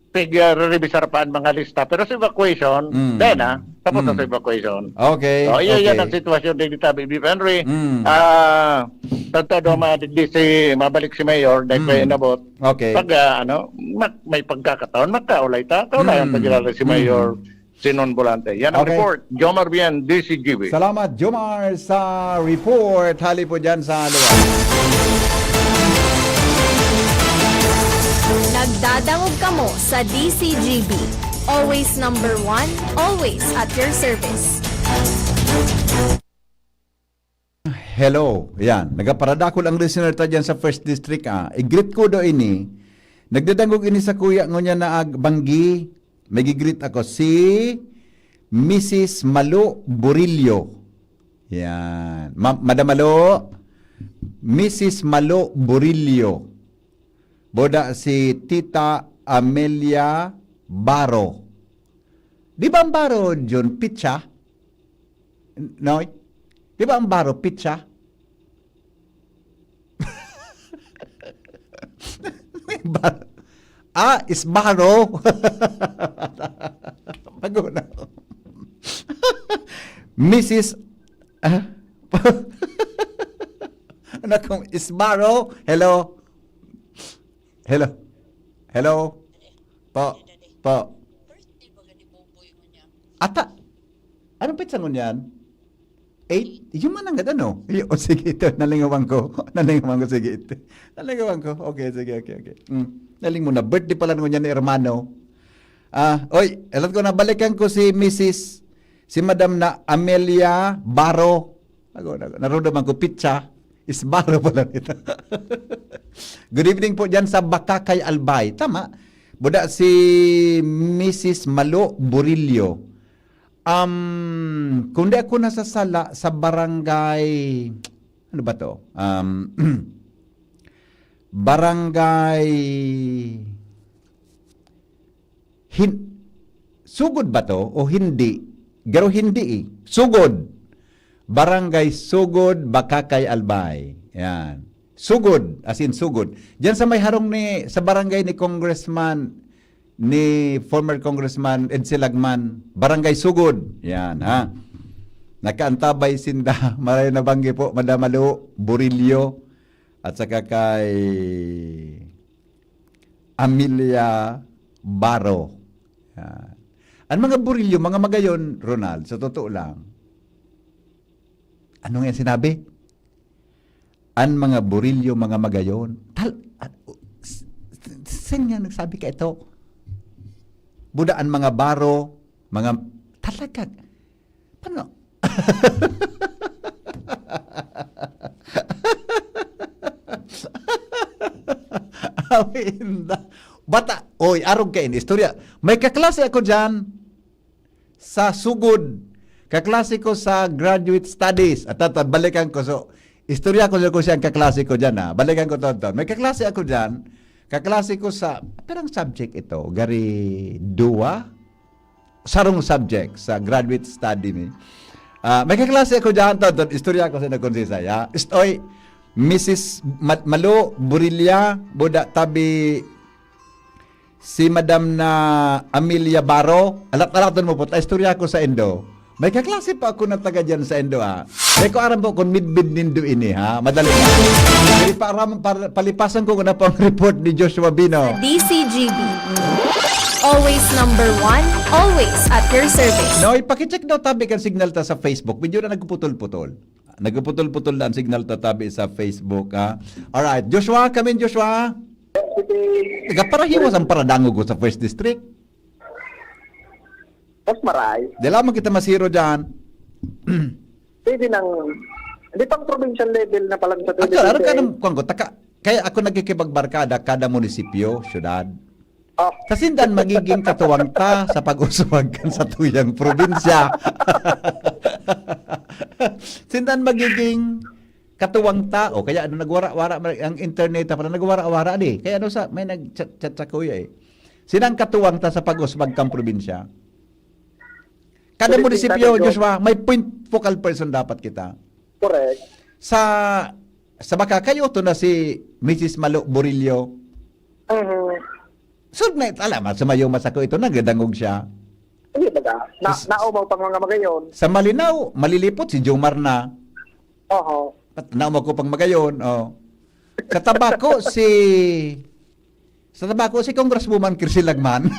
Pig-revisar pa ang mga lista. Pero sa evacuation, Mm. then ah, tapos na Mm. sa evacuation. Okay. So, iyo, yan Okay. ang sitwasyon din dito, B B Henry. Mm. Ah, tantado, madigdi si, mabalik si Mayor, dahil Mm. pa inabot. Okay. Pag, ah, ano, mak-, may pagkakataon, magkaulay ta. Kaulayan Mm. pa kilala si Mm. Mayor Sinon Volante. Yan ang Okay. report. Jomar Bien, D C G B. Salamat, Jomar, sa report. Hali po dyan sa lugar. Nagdadangog kamo sa D C G B. Always number one, always at your service. Hello. Yan. Nagaparadakol ang listener ta dyan sa First District. Ah. I-greet ko do ini. Nagdadangog ini sa kuya ngunyan na ag-, banggi. May gigreet ako. Si Missus Malo Burillo. Yan. Ma-, Madam Malo. Missus Malo Burillo. Boda si Tita Amelia Baro. Di ba ang Baro, John, pitsa? Noy? Di ba ang Baro, pitsa? Bar-, ah, Isbaro. Bago na. Missus, ah? Anak kong Isbaro. Hello? Hello? Hello? Po? Po? Ata? Anong pitsa ngunyan? Eight? Yun man ang ano? Y-, o sige, ito, nalingawan ko. Nalingawan ko, sige. Ito. Nalingawan ko. Okay, sige, okay, okay. Mm. Naling mo na. Birthday pala ngunyan ni hermano. Ah, oy, alam ko, nabalikan ko si Missus, si Madam na Amelia Baro. Ako, na-, narudo man ko, pitsa. Is Baro pala nito. Good evening po dyan sa Bakakay, Albay. Tama. Buda si Missus Malo Burillo. Um, kung di ako nasasala, sa barangay, ano ba to? Um, barangay, hin-, Sugod ba to o hindi? Pero hindi eh. Sugod. Barangay Sugod, Bakakay, Albay. Yan. Sugod, as in sugod. Diyan sa may harong ni, sa barangay ni Congressman, ni former Congressman Ed Silagman, Barangay Sugod. Yan, ha. Nakaantabay sinda. Maray na banggi po, Madam Malu, Burillo, at saka kay Amelia Baro. Yan. Ang mga Burillo, mga magayon, Ronald, sa totoo lang. Ano nga yung sinabi? Ang mga Burillo, mga magayon. Tal-, at, s-, s-, saan nga nagsabi ka ito? Buda ang mga Baro, mga, talaga, paano? Awinda. Bata, oy, arog ka ini istorya. May kaklase ako diyan sa Sugod. Kaklase ko sa graduate studies. At, at, at balikan ko. So, istorya ko sa ko siyang kaklase ko diyan, ha. Balikan ko, tonton. May kaklase ako diyan. Kaklase ko sa, pirang subject ito? Gari dua? Sarong subject sa graduate study ni. Ah, may kaklase ako diyan, tonton. Istorya ko sa inyo kung sisay, ha. Istoy, Missus Ma-, Malo Burilla, buda tabi si Madam na Amelia Baro. Alat-alaton mo po, ta istorya ko sa indo. May kaklase pa ako na taga diyan sa indo, ha. May ko aram po kung midbid nindo ini, ha. Madali na. Paliparam-, par-, palipasan ko na po ang report ni Joshua Bino. D C G B. Always number one, always at your service. No, ipakicheck daw tabi kan signal ta sa Facebook. Medyo na nagpuputol-putol. Nagpuputol-putol na ang signal ta tabi sa Facebook, ha. Alright, Joshua, come in, Joshua. Sige. Taga parahiwas ang paradangog ko sa First District. Mas maray. Di lamang kita masiro dyan. Pwede nang, di pang provincial level na palang sa Actually, ano ka twenty twenty-eight? Nang, kuwan ko, taka, kaya ako nagkikipagbarkada kada munisipyo, syudad. Oh. Ta sindan magiging katuwang ta sa pag-uswag kan satuyang probinsya. Sindan magiging katuwang ta, o kaya ano, nagwara-wara, ang internet pa na nagwara-wara di. Kaya ano sa, may nag-chat-chat sa kuya eh. Sinang katuwang ta sa pag-uswag kan probinsya? Kada munisipyo, Joshua, may point focal person dapat kita. Correct. Sa, sa Bacacay, ito na si Missus Malo Burillo. Mhm. So, na, alam, sumayo mas ako ito, nagdadangog siya. Hindi ba ka? Na, Is-, naumaw pang mga magayon. Sa Malinao, malilipot si Jomar na. Oho. At naumaw ko pang magayon, oh. Sa Tabaco, si, sa Tabaco, si Congresswoman Chrissy Lagman.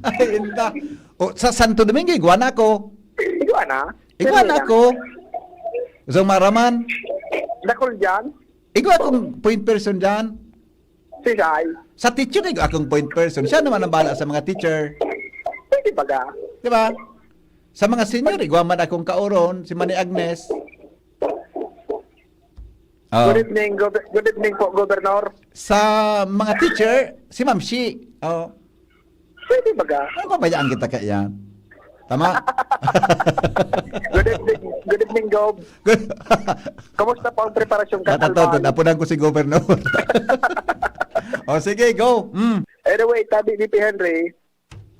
Ay, inda. O, sa Santo Domingo, igwa na ako. Igwa na? Igwa na ako. So, maraman. Dakol dyan? Igwa akong point person dyan. Si Sai. Sa teacher, igwa akong point person. Siya naman ang bahala sa mga teacher. Pwede baga? Di ba? Sa mga senior, igwa man akong kaoron, si Mani Agnes. Oh. Good evening, Gob-, good evening po, Governor. Sa mga teacher, si Ma'am Shi. Oh. Pwede baga? Ano, pabayaan kita kaya? Tama? Good evening, good evening, Gob. Good. Kumusta po ang preparasyon ka, Tatato, Alman? Napunan ko si Governor. O, sige, go. Mm. Anyway, tabi ni P. Henry,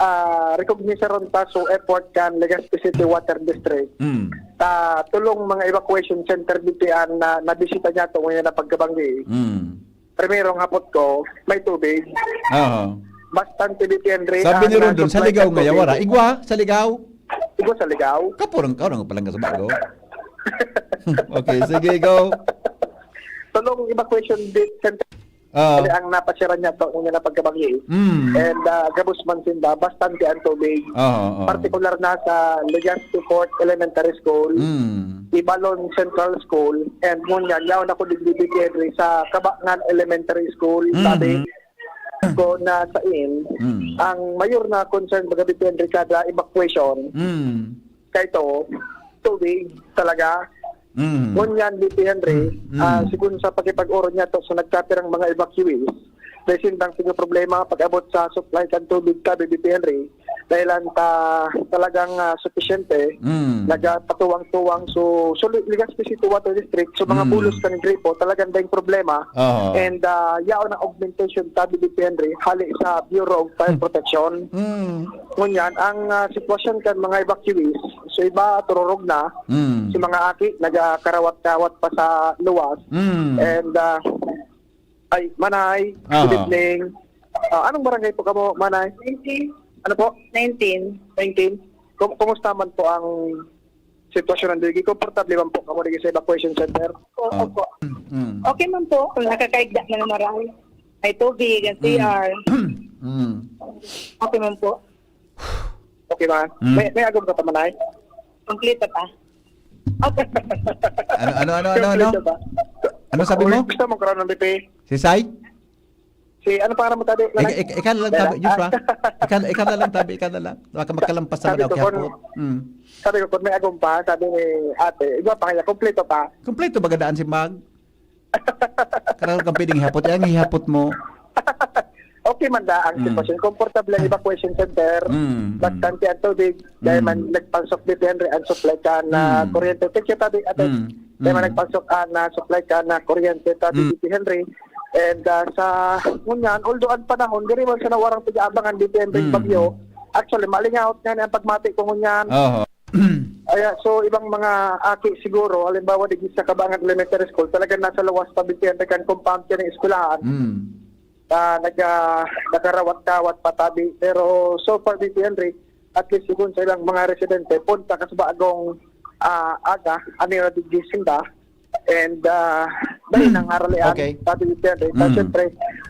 ah, recognition ta so effort kan Legazpi City Water District. Mm. Ta tulong mga evacuation center dito yan na nabisita niya to ngayon na pagkabanggi. Mm. Primero ang hapot ko, may tubig. Oo. Bastante depende. Sabi ni Rondon, sa Ligaw ngayon, wala. Igwa, sa Ligaw? Igwa sa Ligaw. Kapurang ka, orang palang sa bago. Okay, sige, go. Tulong evacuation di-, center. Oo. Kaya ang napasyaran niya to, una na pagkabanggi. Mm. And ah, gabos man sinda, bastante ang tubig. Oo, oo. Partikular na sa Legazpi Port Elementary School, Mm. Ibalon Central School, and ngunyan, yaon ako digdi, Henry, sa Kabangan Elementary School, Mhm. sabi ko na sa in, Mm. ang mayor na concern, baga, Henry, kada evacuation, Mm. kay to, tubig talaga. Mm. Ngunyan, D P Henry, Mm. ah, sigun sa pakipag-oro niya to sa nagkapirang mga evacuees, may sindang sige problema pag-abot sa supply kan tubig, sabi, D P Henry, dahilan ta talagang ah, supisyente, Mm. nagpatuwang-tuwang. So, so Legazpi City Water District, so mga Mm. bulos kan gripo, talagang daing problema. Oo. And ah, yaon ang augmentation, sabi, D P Henry, hali sa Bureau of Fire Protection. Mm. Ngunyan, ang ah, sitwasyon kan mga evacuees, so iba, tururog na, Mm. si mga aki, nagkarawat-kawat pa sa luwas. Mm. And, ah, ay, Manay, good Aha. evening. Ah, anong barangay po kamo, Manay? nineteen. Ano po? nineteen. nineteen. Kum- kumusta man po ang sitwasyon ng Duigi? Komportable man po kamo dito sa evacuation center? Opo, Ah. opo. Mm. Okay man po kung nakakaigda man ang maray. May tubig, ang Mm. C R. Mm. Okay man po. Okay man. Mm. May, may agom ka pa, Manay? Kompleto pa. Ano, ano, ano, ano, ano? Kompleto ba? Ano sabi mo? Uy, gusto mo karoon ng B P? Si Sai? Si, ano pangalan mo, tabi? Ika, ika, ika na lang tabi, Joshua. Ika, ika na lang tabi, ika na lang. Baka makalampas naman Sabi ako ko, kaya kung- po. Mm. Sabi ko, kung may agom pa, sabi ni ate, iba pa kaya, kompleto pa. Kompleto ba gadaan si Mag? Kararo kang pwedeng ihapot. Eh, ang ihapot mo. Okay man da ang Mm. sitwasyon. Komportable ang evacuation center. Mm, mm. Bastante ang tubig. Dahil Mm. man nagpasok, D P Henry, ang supply kan na Mm. kuryente. Thank you, tabi, ate. Mm, Dahil man mm. nagpasok ang na supply kan na kuryente, tabi, Mm. D P Henry. And ah, sa ngunyan, although ang panahon, diri man sa nawarang pag-aabangan, D P Henry, Mm. bagyo. Actually, malingahot nga na ang pagmati ko ngunyan. Oho. Kaya, so, ibang mga aki siguro, halimbawa, digdi sa Kabangan Elementary School, talagang nasa luwas pa, D P Henry, kan compound kan eskwelahan. Mm. Ah, nag, ah, nagarawat-dawat pa, tabi. Pero so far, D P Henry, at least sigon sa ilang mga residente, punta kas bagong ah, aga, ano yung digdi sinda. And ah, dahil nang haralian, Okay. sabi ni Henry, Mm. siyempre,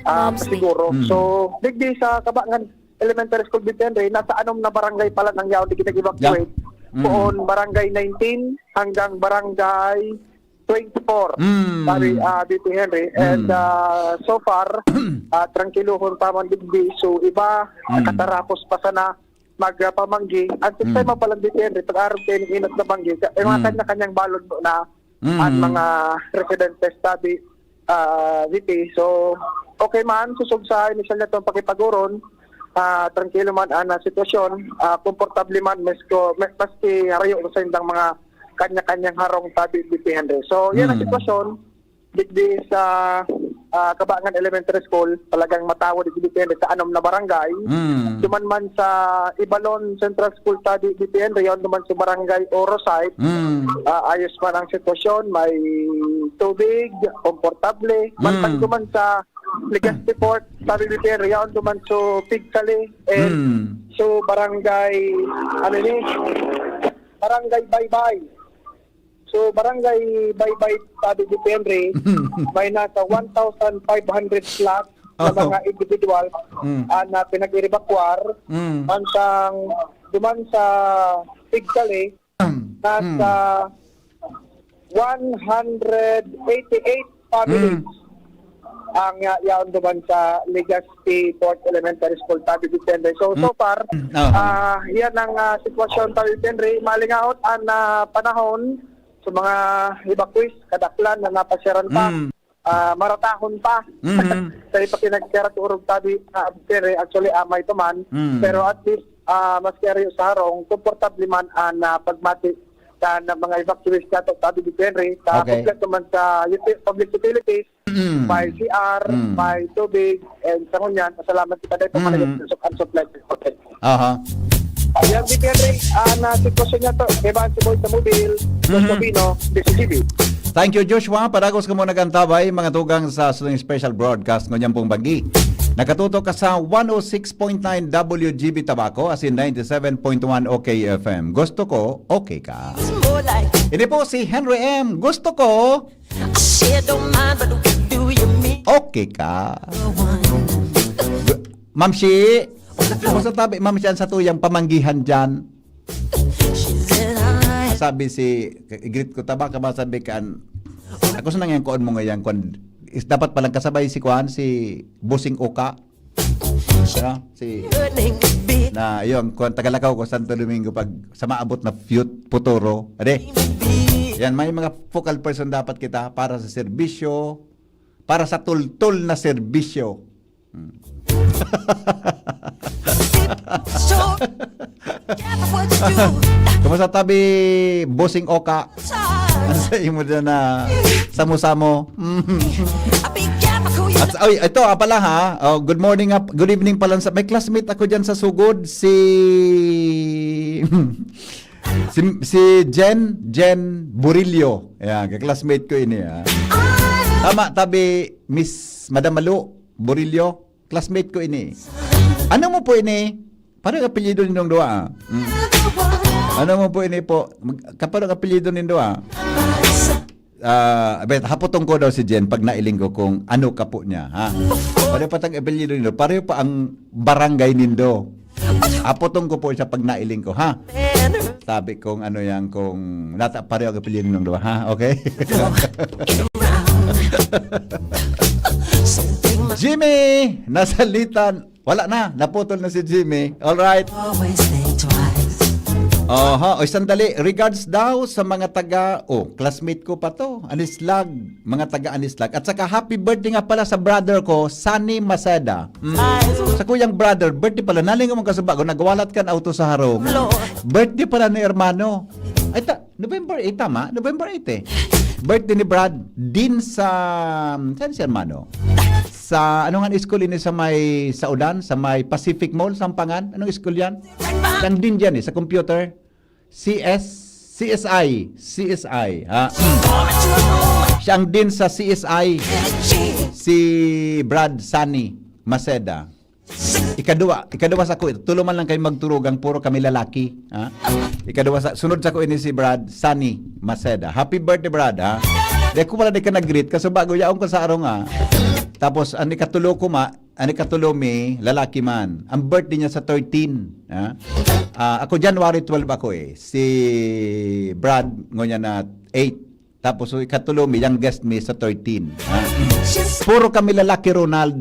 ah, Ma'am, siguro. Mm. So, digdi sa Kabangan Elementary School, D P Henry, nasa anom na barangay pala nang yaon digdi nag-evacuate. Mm. Poon, barangay nineteen hanggang barangay twenty-four. Mm. Sabi, ah, D P Henry. And Mm. ah, so far, ah, trangkilohon pa man digdi. So, iba, Mm. nakatarapos pa sana magpamanggi. Ang sistema Mm. pala, D P Henry, pag-arog kayo ng inot na banggi, ka- yung mga Mm. kanya-kanyang balod muna Mm. ang mga residentes, sabi, ah, D P. So, okay man, susog sa inisyal na itong pakipag-oron, ah, trangkilo man ang ah, sitwasyon, ah, komportable man, mas ko, mas, maski harayo sa indang mga kanya-kanyang harong, sabi, D P Henry. So, yan ang Mm. sitwasyon. Digdi sa ah, Kabangan Elementary School, talagang matawo digdi, D P Henry, sa anom na barangay. Mm. Duman man sa Ibalon Central School, tabi, D P Henry, yaon duman sa barangay Oro site. Mm. Ah, ayos man ang sitwasyon, may tubig, komportable. Mantang Mm. duman sa Legazpi Port, sabi, D P Henry, yaon duman sa Pigsali. And Mm. so barangay, ano ni? Barangay Baybay. So, barangay Baybay, sabi ni Henry, may nasa one thousand five hundred plus na Oh. mga individual Mm. ah, na pinag-evacuar. Mm. Mantang duman sa Pigsali, nasa Mm. one hundred eighty-eight families Mm. ang uh, yaon duman sa Legazpi Port Elementary School, tabi ni Henry. So, so far, Mm. Ah. ah, yan ang ah, sitwasyon, tabi ni Henry. Malingaot ang ah, panahon sa mga evacuees, kadaklan na napasyaran pa. Mm. Ah, maratahon pa. Mhm. Sa ipa pinagkaraturog, tabi, ah, Henry, actually, amay pa man. Mm. Pero at least, ah, maski harayo sa harong, komportable man ang ah, pagmati sa na mga evacuees nato, tabi ni Henry. Sa Okay. kompleto man sa uti- public utilities, Mm. may C R, Mm. may tubig, and sa ngunyan, pasalamat kita dahil Mm. pagmanayan sa ang supply. Aha. Ayan, si Henry, ah, na sitwasyon niya to. Kaya ba si Boy sa Mobile? Mhm. Sabino, D C G B. Thank you, Joshua. Padagos kamo nagantabay, mga tugang sa Suling Special Broadcast ngunyan pong banggi. Nakatutok ka sa one oh six point nine W G B Tabaco, as in ninety-seven point one O K F M. Gusto ko, okay ka. Ini po si Henry M. Gusto ko, Shit don't mind, but what do you mean? okay Kika. Ma'am Shi, kumusta tabi, Ma'am Shi, an satuyang pamanggihan diyan? Sabi si, i-greet ko, taba ka ba, sabi ka, an-, ako sa nang yan, kuan mo nga yan, kuan, is dapat palang kasabay si kuan, si Bossing Oka. Ano? Si, na, yun, kuan, tagalakaw ko, Santo Domingo, pag sa maabot na fut-, futuro. Ade? Yan, may mga focal person dapat kita para sa serbisyo, para sa tultol na serbisyo. Hmm. Kumusta tabi, Bossing Oka? Ano sa imo dyan na samo-samo? Mm. At, oy, ito, ah, pala ha. Oh, good morning, ah, good evening pala sa, may classmate ako dyan sa Sugod, si, si, si Jen, Jen Burillo. Ayan, ka-classmate ko ini, ha. Tama, tabi, Miss Madam Malu Burillo, classmate ko ini. Ano mo po ini? Parang apelyido nindong duwa, ah. Mm. Ano mo po ini po? Mag-, ka-, parang apelyido nindo, ah. Ah, bet, hapotong ko daw si Jen pag nailing ko kung ano ka po niya, ha? Pareho pa tang apelyido nindo, pareho pa ang barangay nindo. Hapotong ko po siya pag nailing ko, ha? Sabi kong ano yan, kung nata-, pareho ang apelyido ng duwa, ha? Okay? Jimmy, nasalitan. Wala na, naputol na si Jimmy. All right. Always think twice. Oho, oy, sandali. Regards daw sa mga taga, oh, classmate ko pa to, Anislag, mga taga Anislag. At saka happy birthday nga pala sa brother ko, Sunny Maceda. Mm. Sa kuyang brother, birthday pala. Nalingaw mong kasuba ko, nagwalat kan auto sa harong. Birthday pala ni hermano. Ay, ta-, November eight, tama? November eight eh. Birthday ni Brad din sa, saan si hermano? Sa, ano nga school ini sa may, sa Udan? Sa may Pacific Mall, Sampangan? Anong school yan? Ang din dyan eh, sa computer. C S, C S I, C S I, ha? Siya ang din sa C S I, si Brad Sunny Maceda. Ikaduwa, ikaduwa sa ko, tulo man lang kayo magturugang, puro kami lalaki, ha? Ikaduwa sa, sunod sa ko ini si Brad, Sunny Maceda. Happy birthday, Brad, ha? Di ko pala di ka nag-greet, kaso bago yaon ko sa araw nga. Tapos, ang ikatulo ko ma, ang ikatulo mi, lalaki man. Ang birthday niya sa thirteen, ha? Ah, ako, January twelve ako eh. Si Brad, ngunyan na eight. Tapos, so, ikatulo mi, youngest mi sa thirteen. Ha? Puro kami lalaki, Ronald.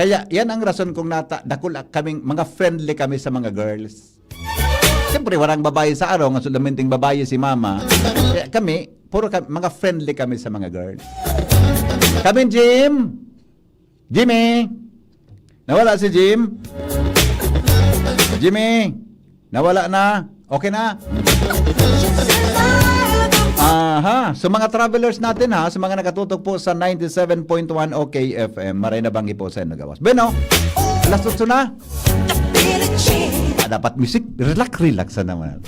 Kaya, yan ang rason kung nata-, dakula kaming, mga friendly kami sa mga girls. Siyempre, walang babae sa araw, nga solamente babae si mama. Kaya kami, puro ka-, mga friendly kami sa mga girls. Kami, Jim. Jimmy! Nawala si Jim? Jimmy! Nawala na? Okay na? Aha. So, mga travelers natin, ha, sa mga nakatutok po sa ninety-seven point one O K F M, maray na banggi po sa inyo gawas. Bueno, alas otso na. Ah, dapat music, relax, relax na naman.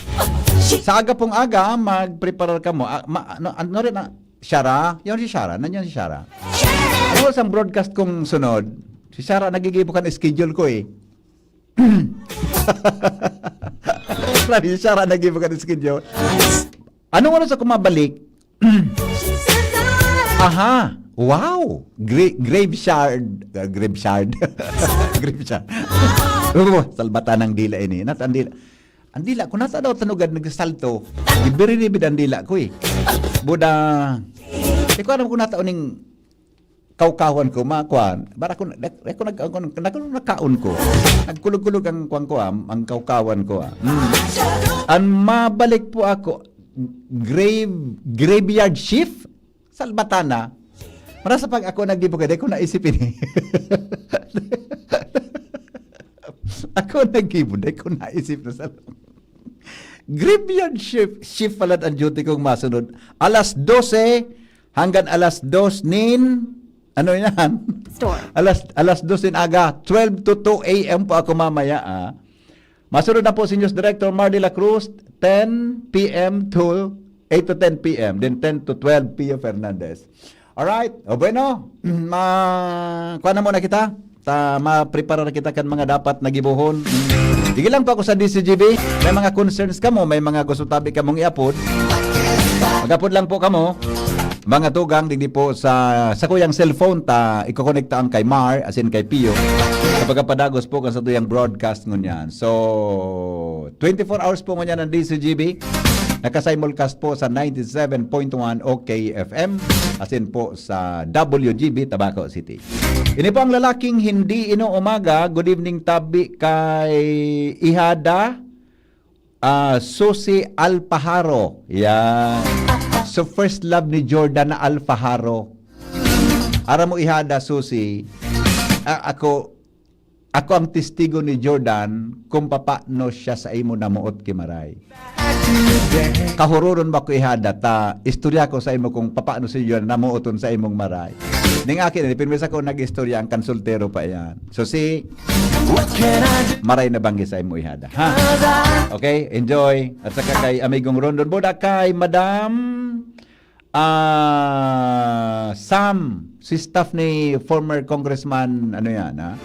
Sa aga pong aga, magpreparar ka mo. Ah, ma-, ano, ano rin, ah, Shara? Yun si Shara. Nandiyan si Shara. Ano sa broadcast kong sunod? Si Shara, nagigibo ka na schedule ko eh. Sabi si Shara, nagibo ka na schedule. Anong oras ako mabalik? Aha. Wow. Gra-, graveyard. Uh, graveyard. Graveyard. Oh, salbatan ng dila ini. Nat ang dila. Ang dila ko, nasa daw tanugad nagsalto. Ibiribid ang dila ko eh. Buda. Di ko alam kung nataon ning kawkawan ko, makuan. Bara ko, ako nag-, ako nag-, nakaon ko. Nagkulog-kulog ang kuan ko, ah, ang kawkawan ko, ah. Mm. Ang mabalik po ako, grave, graveyard shift? Salbatana. Marasa pag ako naggibo ka, di ko naisip ini. Ako naggibo, di ko naisip na sa graveyard shift, shift pala ang duty kong masunod. Alas dose hanggang alas dos nin, ano yan? Store. Alas, alas dos nin aga, twelve to two A M po ako mamaya, ah. Masunod na po si News Director Mar de la Cruz, ten P M to eight to ten P M, then ten to twelve, Pio Fernandez. Alright, o bueno, ma-, kuha na muna kita. Ta, maprepara na kita kan mga dapat na gibohon. Sige lang po ako sa D C G B. May mga concerns kamo, may mga gusto tabi kamong iapod. Mag-apod lang po kamo. Mga tugang, digdi po sa, sa kuyang cellphone ta, ikokonekta ang kay Mar, asin kay Pio. Sa pagkapadagos po kan satuyang broadcast ngunyan. So, twenty-four hours po ngunyan ang D C G B. Nakasimulcast po sa ninety-seven point one O K F M, asin po sa W G B Tabaco City. Ini po ang lalaking hindi inuumaga. Good evening, tabi kay Ihada. Ah, Susi Alpajaro. Yan. So, first love ni Jordan na Alpajaro. Aram mo, Ihada, Susi, a- ako, ako ang testigo ni Jordan kung papaano siya sa imo namuot ki Maray. Kahuroron ba ko, Ihada, ta istorya ko sa imo kung papaano si Jordan namuoton sa imong Maray. Ning akin, pirmi sa ko nag-istorya ang kansultero pa yan. So, si Maray na banggi sa imo, Ihada. Ha? Okay, enjoy. At saka kay Amigong Rondon Buda, kay Madam, ah, Sam, si staff ni former Congressman, ano yan, ha?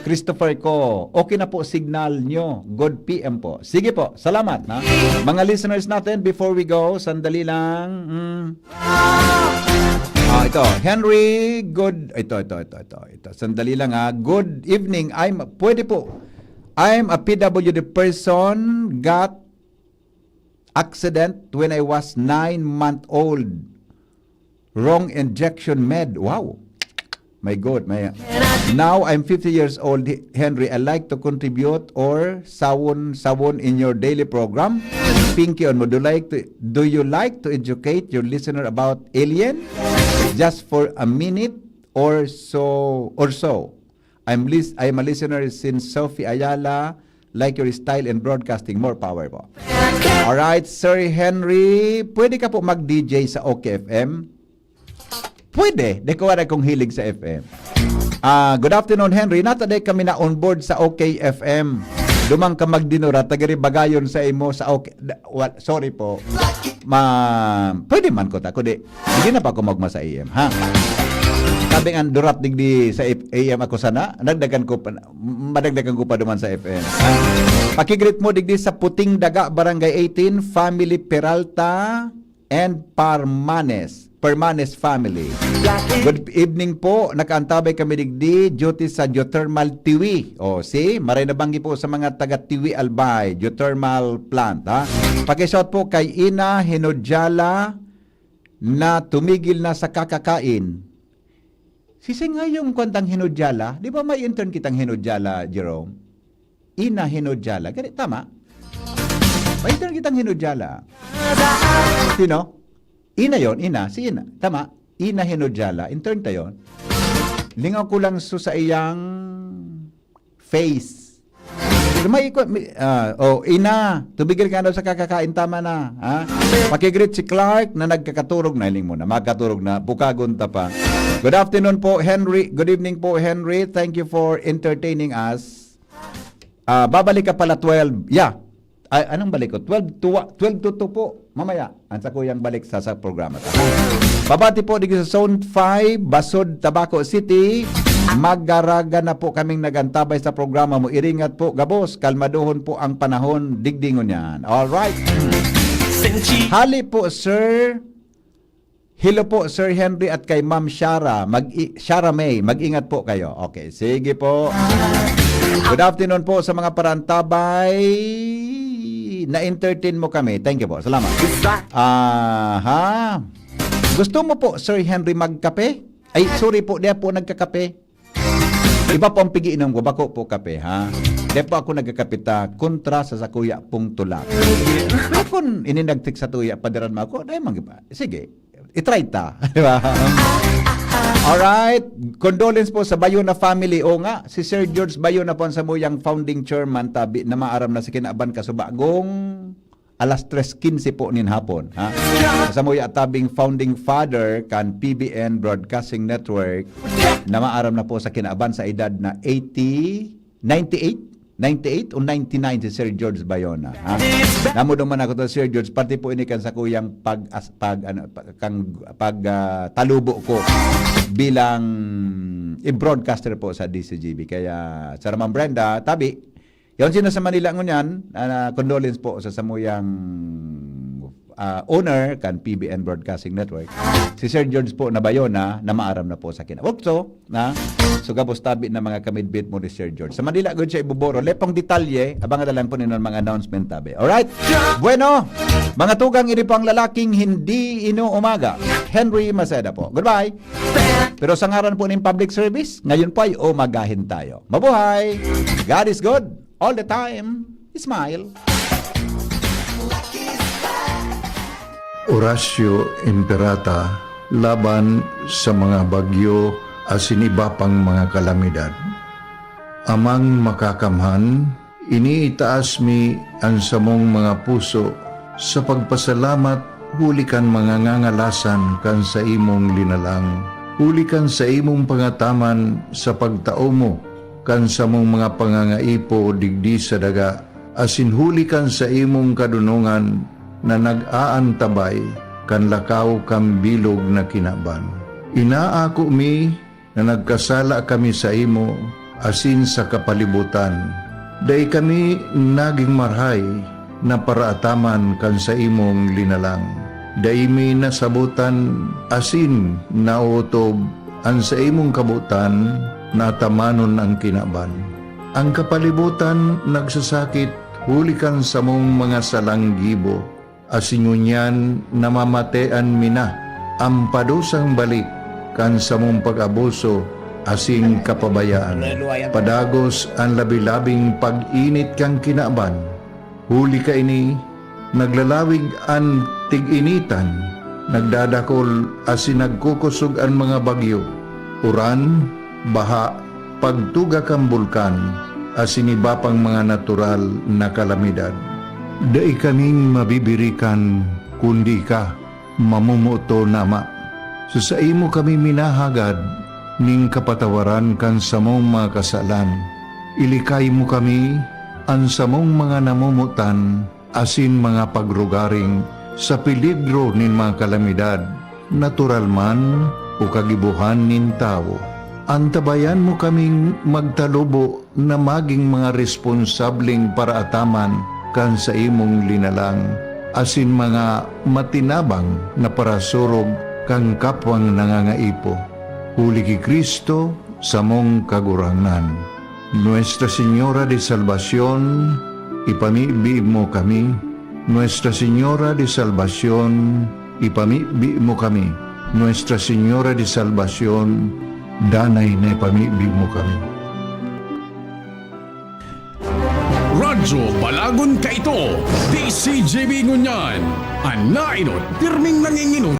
Christopher Ko, okay na po signal nyo. Good P M po. Sige po, salamat, ha? Mga listeners natin, before we go, sandali lang. Mm. Ah, ito. Henry, good. Ito, ito, ito, ito, ito. Sandali lang, ha. Good evening. I'm, pwede po. I'm a P W D person, got accident when I was nine month old. Wrong injection med. Wow. My God, my. Now I'm fifty years old, Henry. I like to contribute or sawon, sawon in your daily program. Pinky on mo. Do like to, do you like to educate your listener about alien? Just for a minute or so, or so. I'm lis-, I'm a listener since Sophie Ayala. Like your style in broadcasting. More power po. Alright, Sir Henry, pwede ka po mag-D J sa O K F M? Pwede. Di ko wala kong hilig sa F M. Ah, good afternoon, Henry. Nata day kami na on board sa O K F M. Dumang ka magdinura, tagari bagayon sa imo sa O K. Da- wa- sorry po. Ma, pwede man ko ta, kundi, hindi na pa ako magma sa A M, ha? Sabi nga, durat digdi sa A M ako sana, nagdagan ko pa, madagdagan ko pa duman sa F M. Pakigreet mo digdi sa Puting Daga, Barangay eighteen, Family Peralta and Parmanes. Permanes family. Good evening po. Nakaantabay kami digdi, duty sa Geothermal Tiwi. O, see? Maray na banggi po sa mga taga Tiwi, Albay, Geothermal Plant, ha? Pakishout po kay Ina Hinodjala na tumigil na sa kakakain. Sisay nga yung kwantang Hinodjala? Di ba may intern kitang Hinodjala, Jerome? Ina Hinodjala. Gani, tama? May intern kitang Hinodjala. Sino? Ina yon, Ina. Si Ina. Tama? Ina Hinodjala. Intern ta yon. Lingaw ko lang so sa iyang face. Pero may ikwa, may, ah, oh, Ina, tumigil ka daw sa kakakain, tama na, ha? Pakigreet si Clark na nagkakaturog na, hiling mo na, magkaturog na, bukagon ta pa. Good afternoon po, Henry. Good evening po, Henry. Thank you for entertaining us. Ah, babalik ka pala twelve. Yeah. Ay, anong balik ko? Twelve to wa-, twelve to two po. Mamaya, ang sa kuyang balik sa, sa programa ta. Babati po digdi sa Zone five, Basod, Tabaco City. Magaraga na po kaming nagantabay sa programa mo. Iringat po, gabos, kalmadohon po ang panahon, digdi ngunyan. All right. Hali po, sir. Hello po, Sir Henry at kay Ma'am Shara. Mag-i-, Shara May, mag-ingat po kayo. Okay, sige po. Good afternoon po sa mga parantabay. Na-entertain mo kami. Thank you po. Salamat. Aha. Gusto mo po, Sir Henry, magkape? Ay, sorry po, di po nagkakape. Iba po ang pigiinom ko, bako po kape, ha? Di po ako nagkakape ta kontra sa sakuya pong tulak. Akon ininagtik sa tuya, padiran mo ako, dahil mang iba. Sige, itry ta. Di ba? Alright. Condolence po sa Bayona family. O nga, si Sir George Bayona po ang samuyang founding chairman, tabi na maaram na sa kinaaban kasubagong alas tres quince po nin hapon, ha? Sa samuya tabing founding father kan P B N Broadcasting Network na maaram na po sa kinaaban sa edad na eighty, ninety-eight, ninety-eight o ninety-nine si Sir George Bayona, ha? Namuduman ako to, Sir George, parte po ini kan sa kuyang pag, as, pag, ano, pag, kang, pag, ah, talubo ko bilang i-broadcaster po sa D C G B. Kaya, Sir Ma'am Brenda, tabi, Yaon sina sa Manila ngunyan, ah, condolence po sa samuyang, ah, owner kan P B N Broadcasting Network, si Sir George po na Bayona, na maaram na po sa kinaukso, na so gabos tabi na mga kamidbit mo ni Sir George. Sa Manila, gud siya ibuboro. Lepong detalye, abangan na lang po ninyo ang mga announcement tabi. Alright? Bueno, mga tugang, ini po ang lalaking hindi inuumaga. Henry Maceda po. Goodbye! Pero sa ngaran po ng public service, ngayon po ay umagahin tayo. Mabuhay! God is good! All the time! Smile! Horacio Imperata laban sa mga bagyo asin iba pang mga kalamidad. Amang Makakamhan, iniitaas mi an samong mga puso sa pagpasalamat huli kan mga ngangalasan kan saimong linalang, huli kan saimong pangataman sa pagtao mo kan samong mga pangangaipo digdi sa daga, asin huli kan saimong kadonongan na nag-aantabay kan lakaw kan bilog na kinaban. Inaako mi na nagkasala kami saimo asin sa kapalibutan. Dai kami nagin marahay na paraataman kan saimong linalang. Dai mi nasabotan asin naotob an saimong kabotan na atamanon an kinaban. An kapalibutan nagsasakit huli kan samong mga salang gibo, asin ngunyan namamatean mi na an padusang balik kan samong pag-abuso asin kapabayaan. Padagos an labi-labing pag-init kan kinaban. Huli kaini, naglalawig an tig-initan, nagdadakol asin nagkukosog an mga bagyo, uran, baha, pagtuga kan bulkan, asin iba pang mga natural na kalamidad. Dai kaming mabibirikan kundi ika, mamomoton na Ama. Sa saimo kami minahagad nin kapatawaran kan samong mga kasalan. Ilikay mo kami, an samong mga namomotan, asin mga pagrugaring sa peligro nin mga kalamidad, natural man o kagibohan nin tawo. Antabayan mo kaming magtalubo na magin mga responsableng paraataman kan saimong linalang, asin mga matinabang na parasurog kan kapwang nangangaipo. Huli ki Cristo, samong Kagurangnan. Nuestra Señora de Salvacion, ipamibi mo kami. Nuestra Señora de Salvacion, ipamibi mo kami. Nuestra Señora de Salvacion, danay na ipamibi mo kami. Radyo Balagon kaito, D C G B ngunyan, an naenot, pirming nangingenot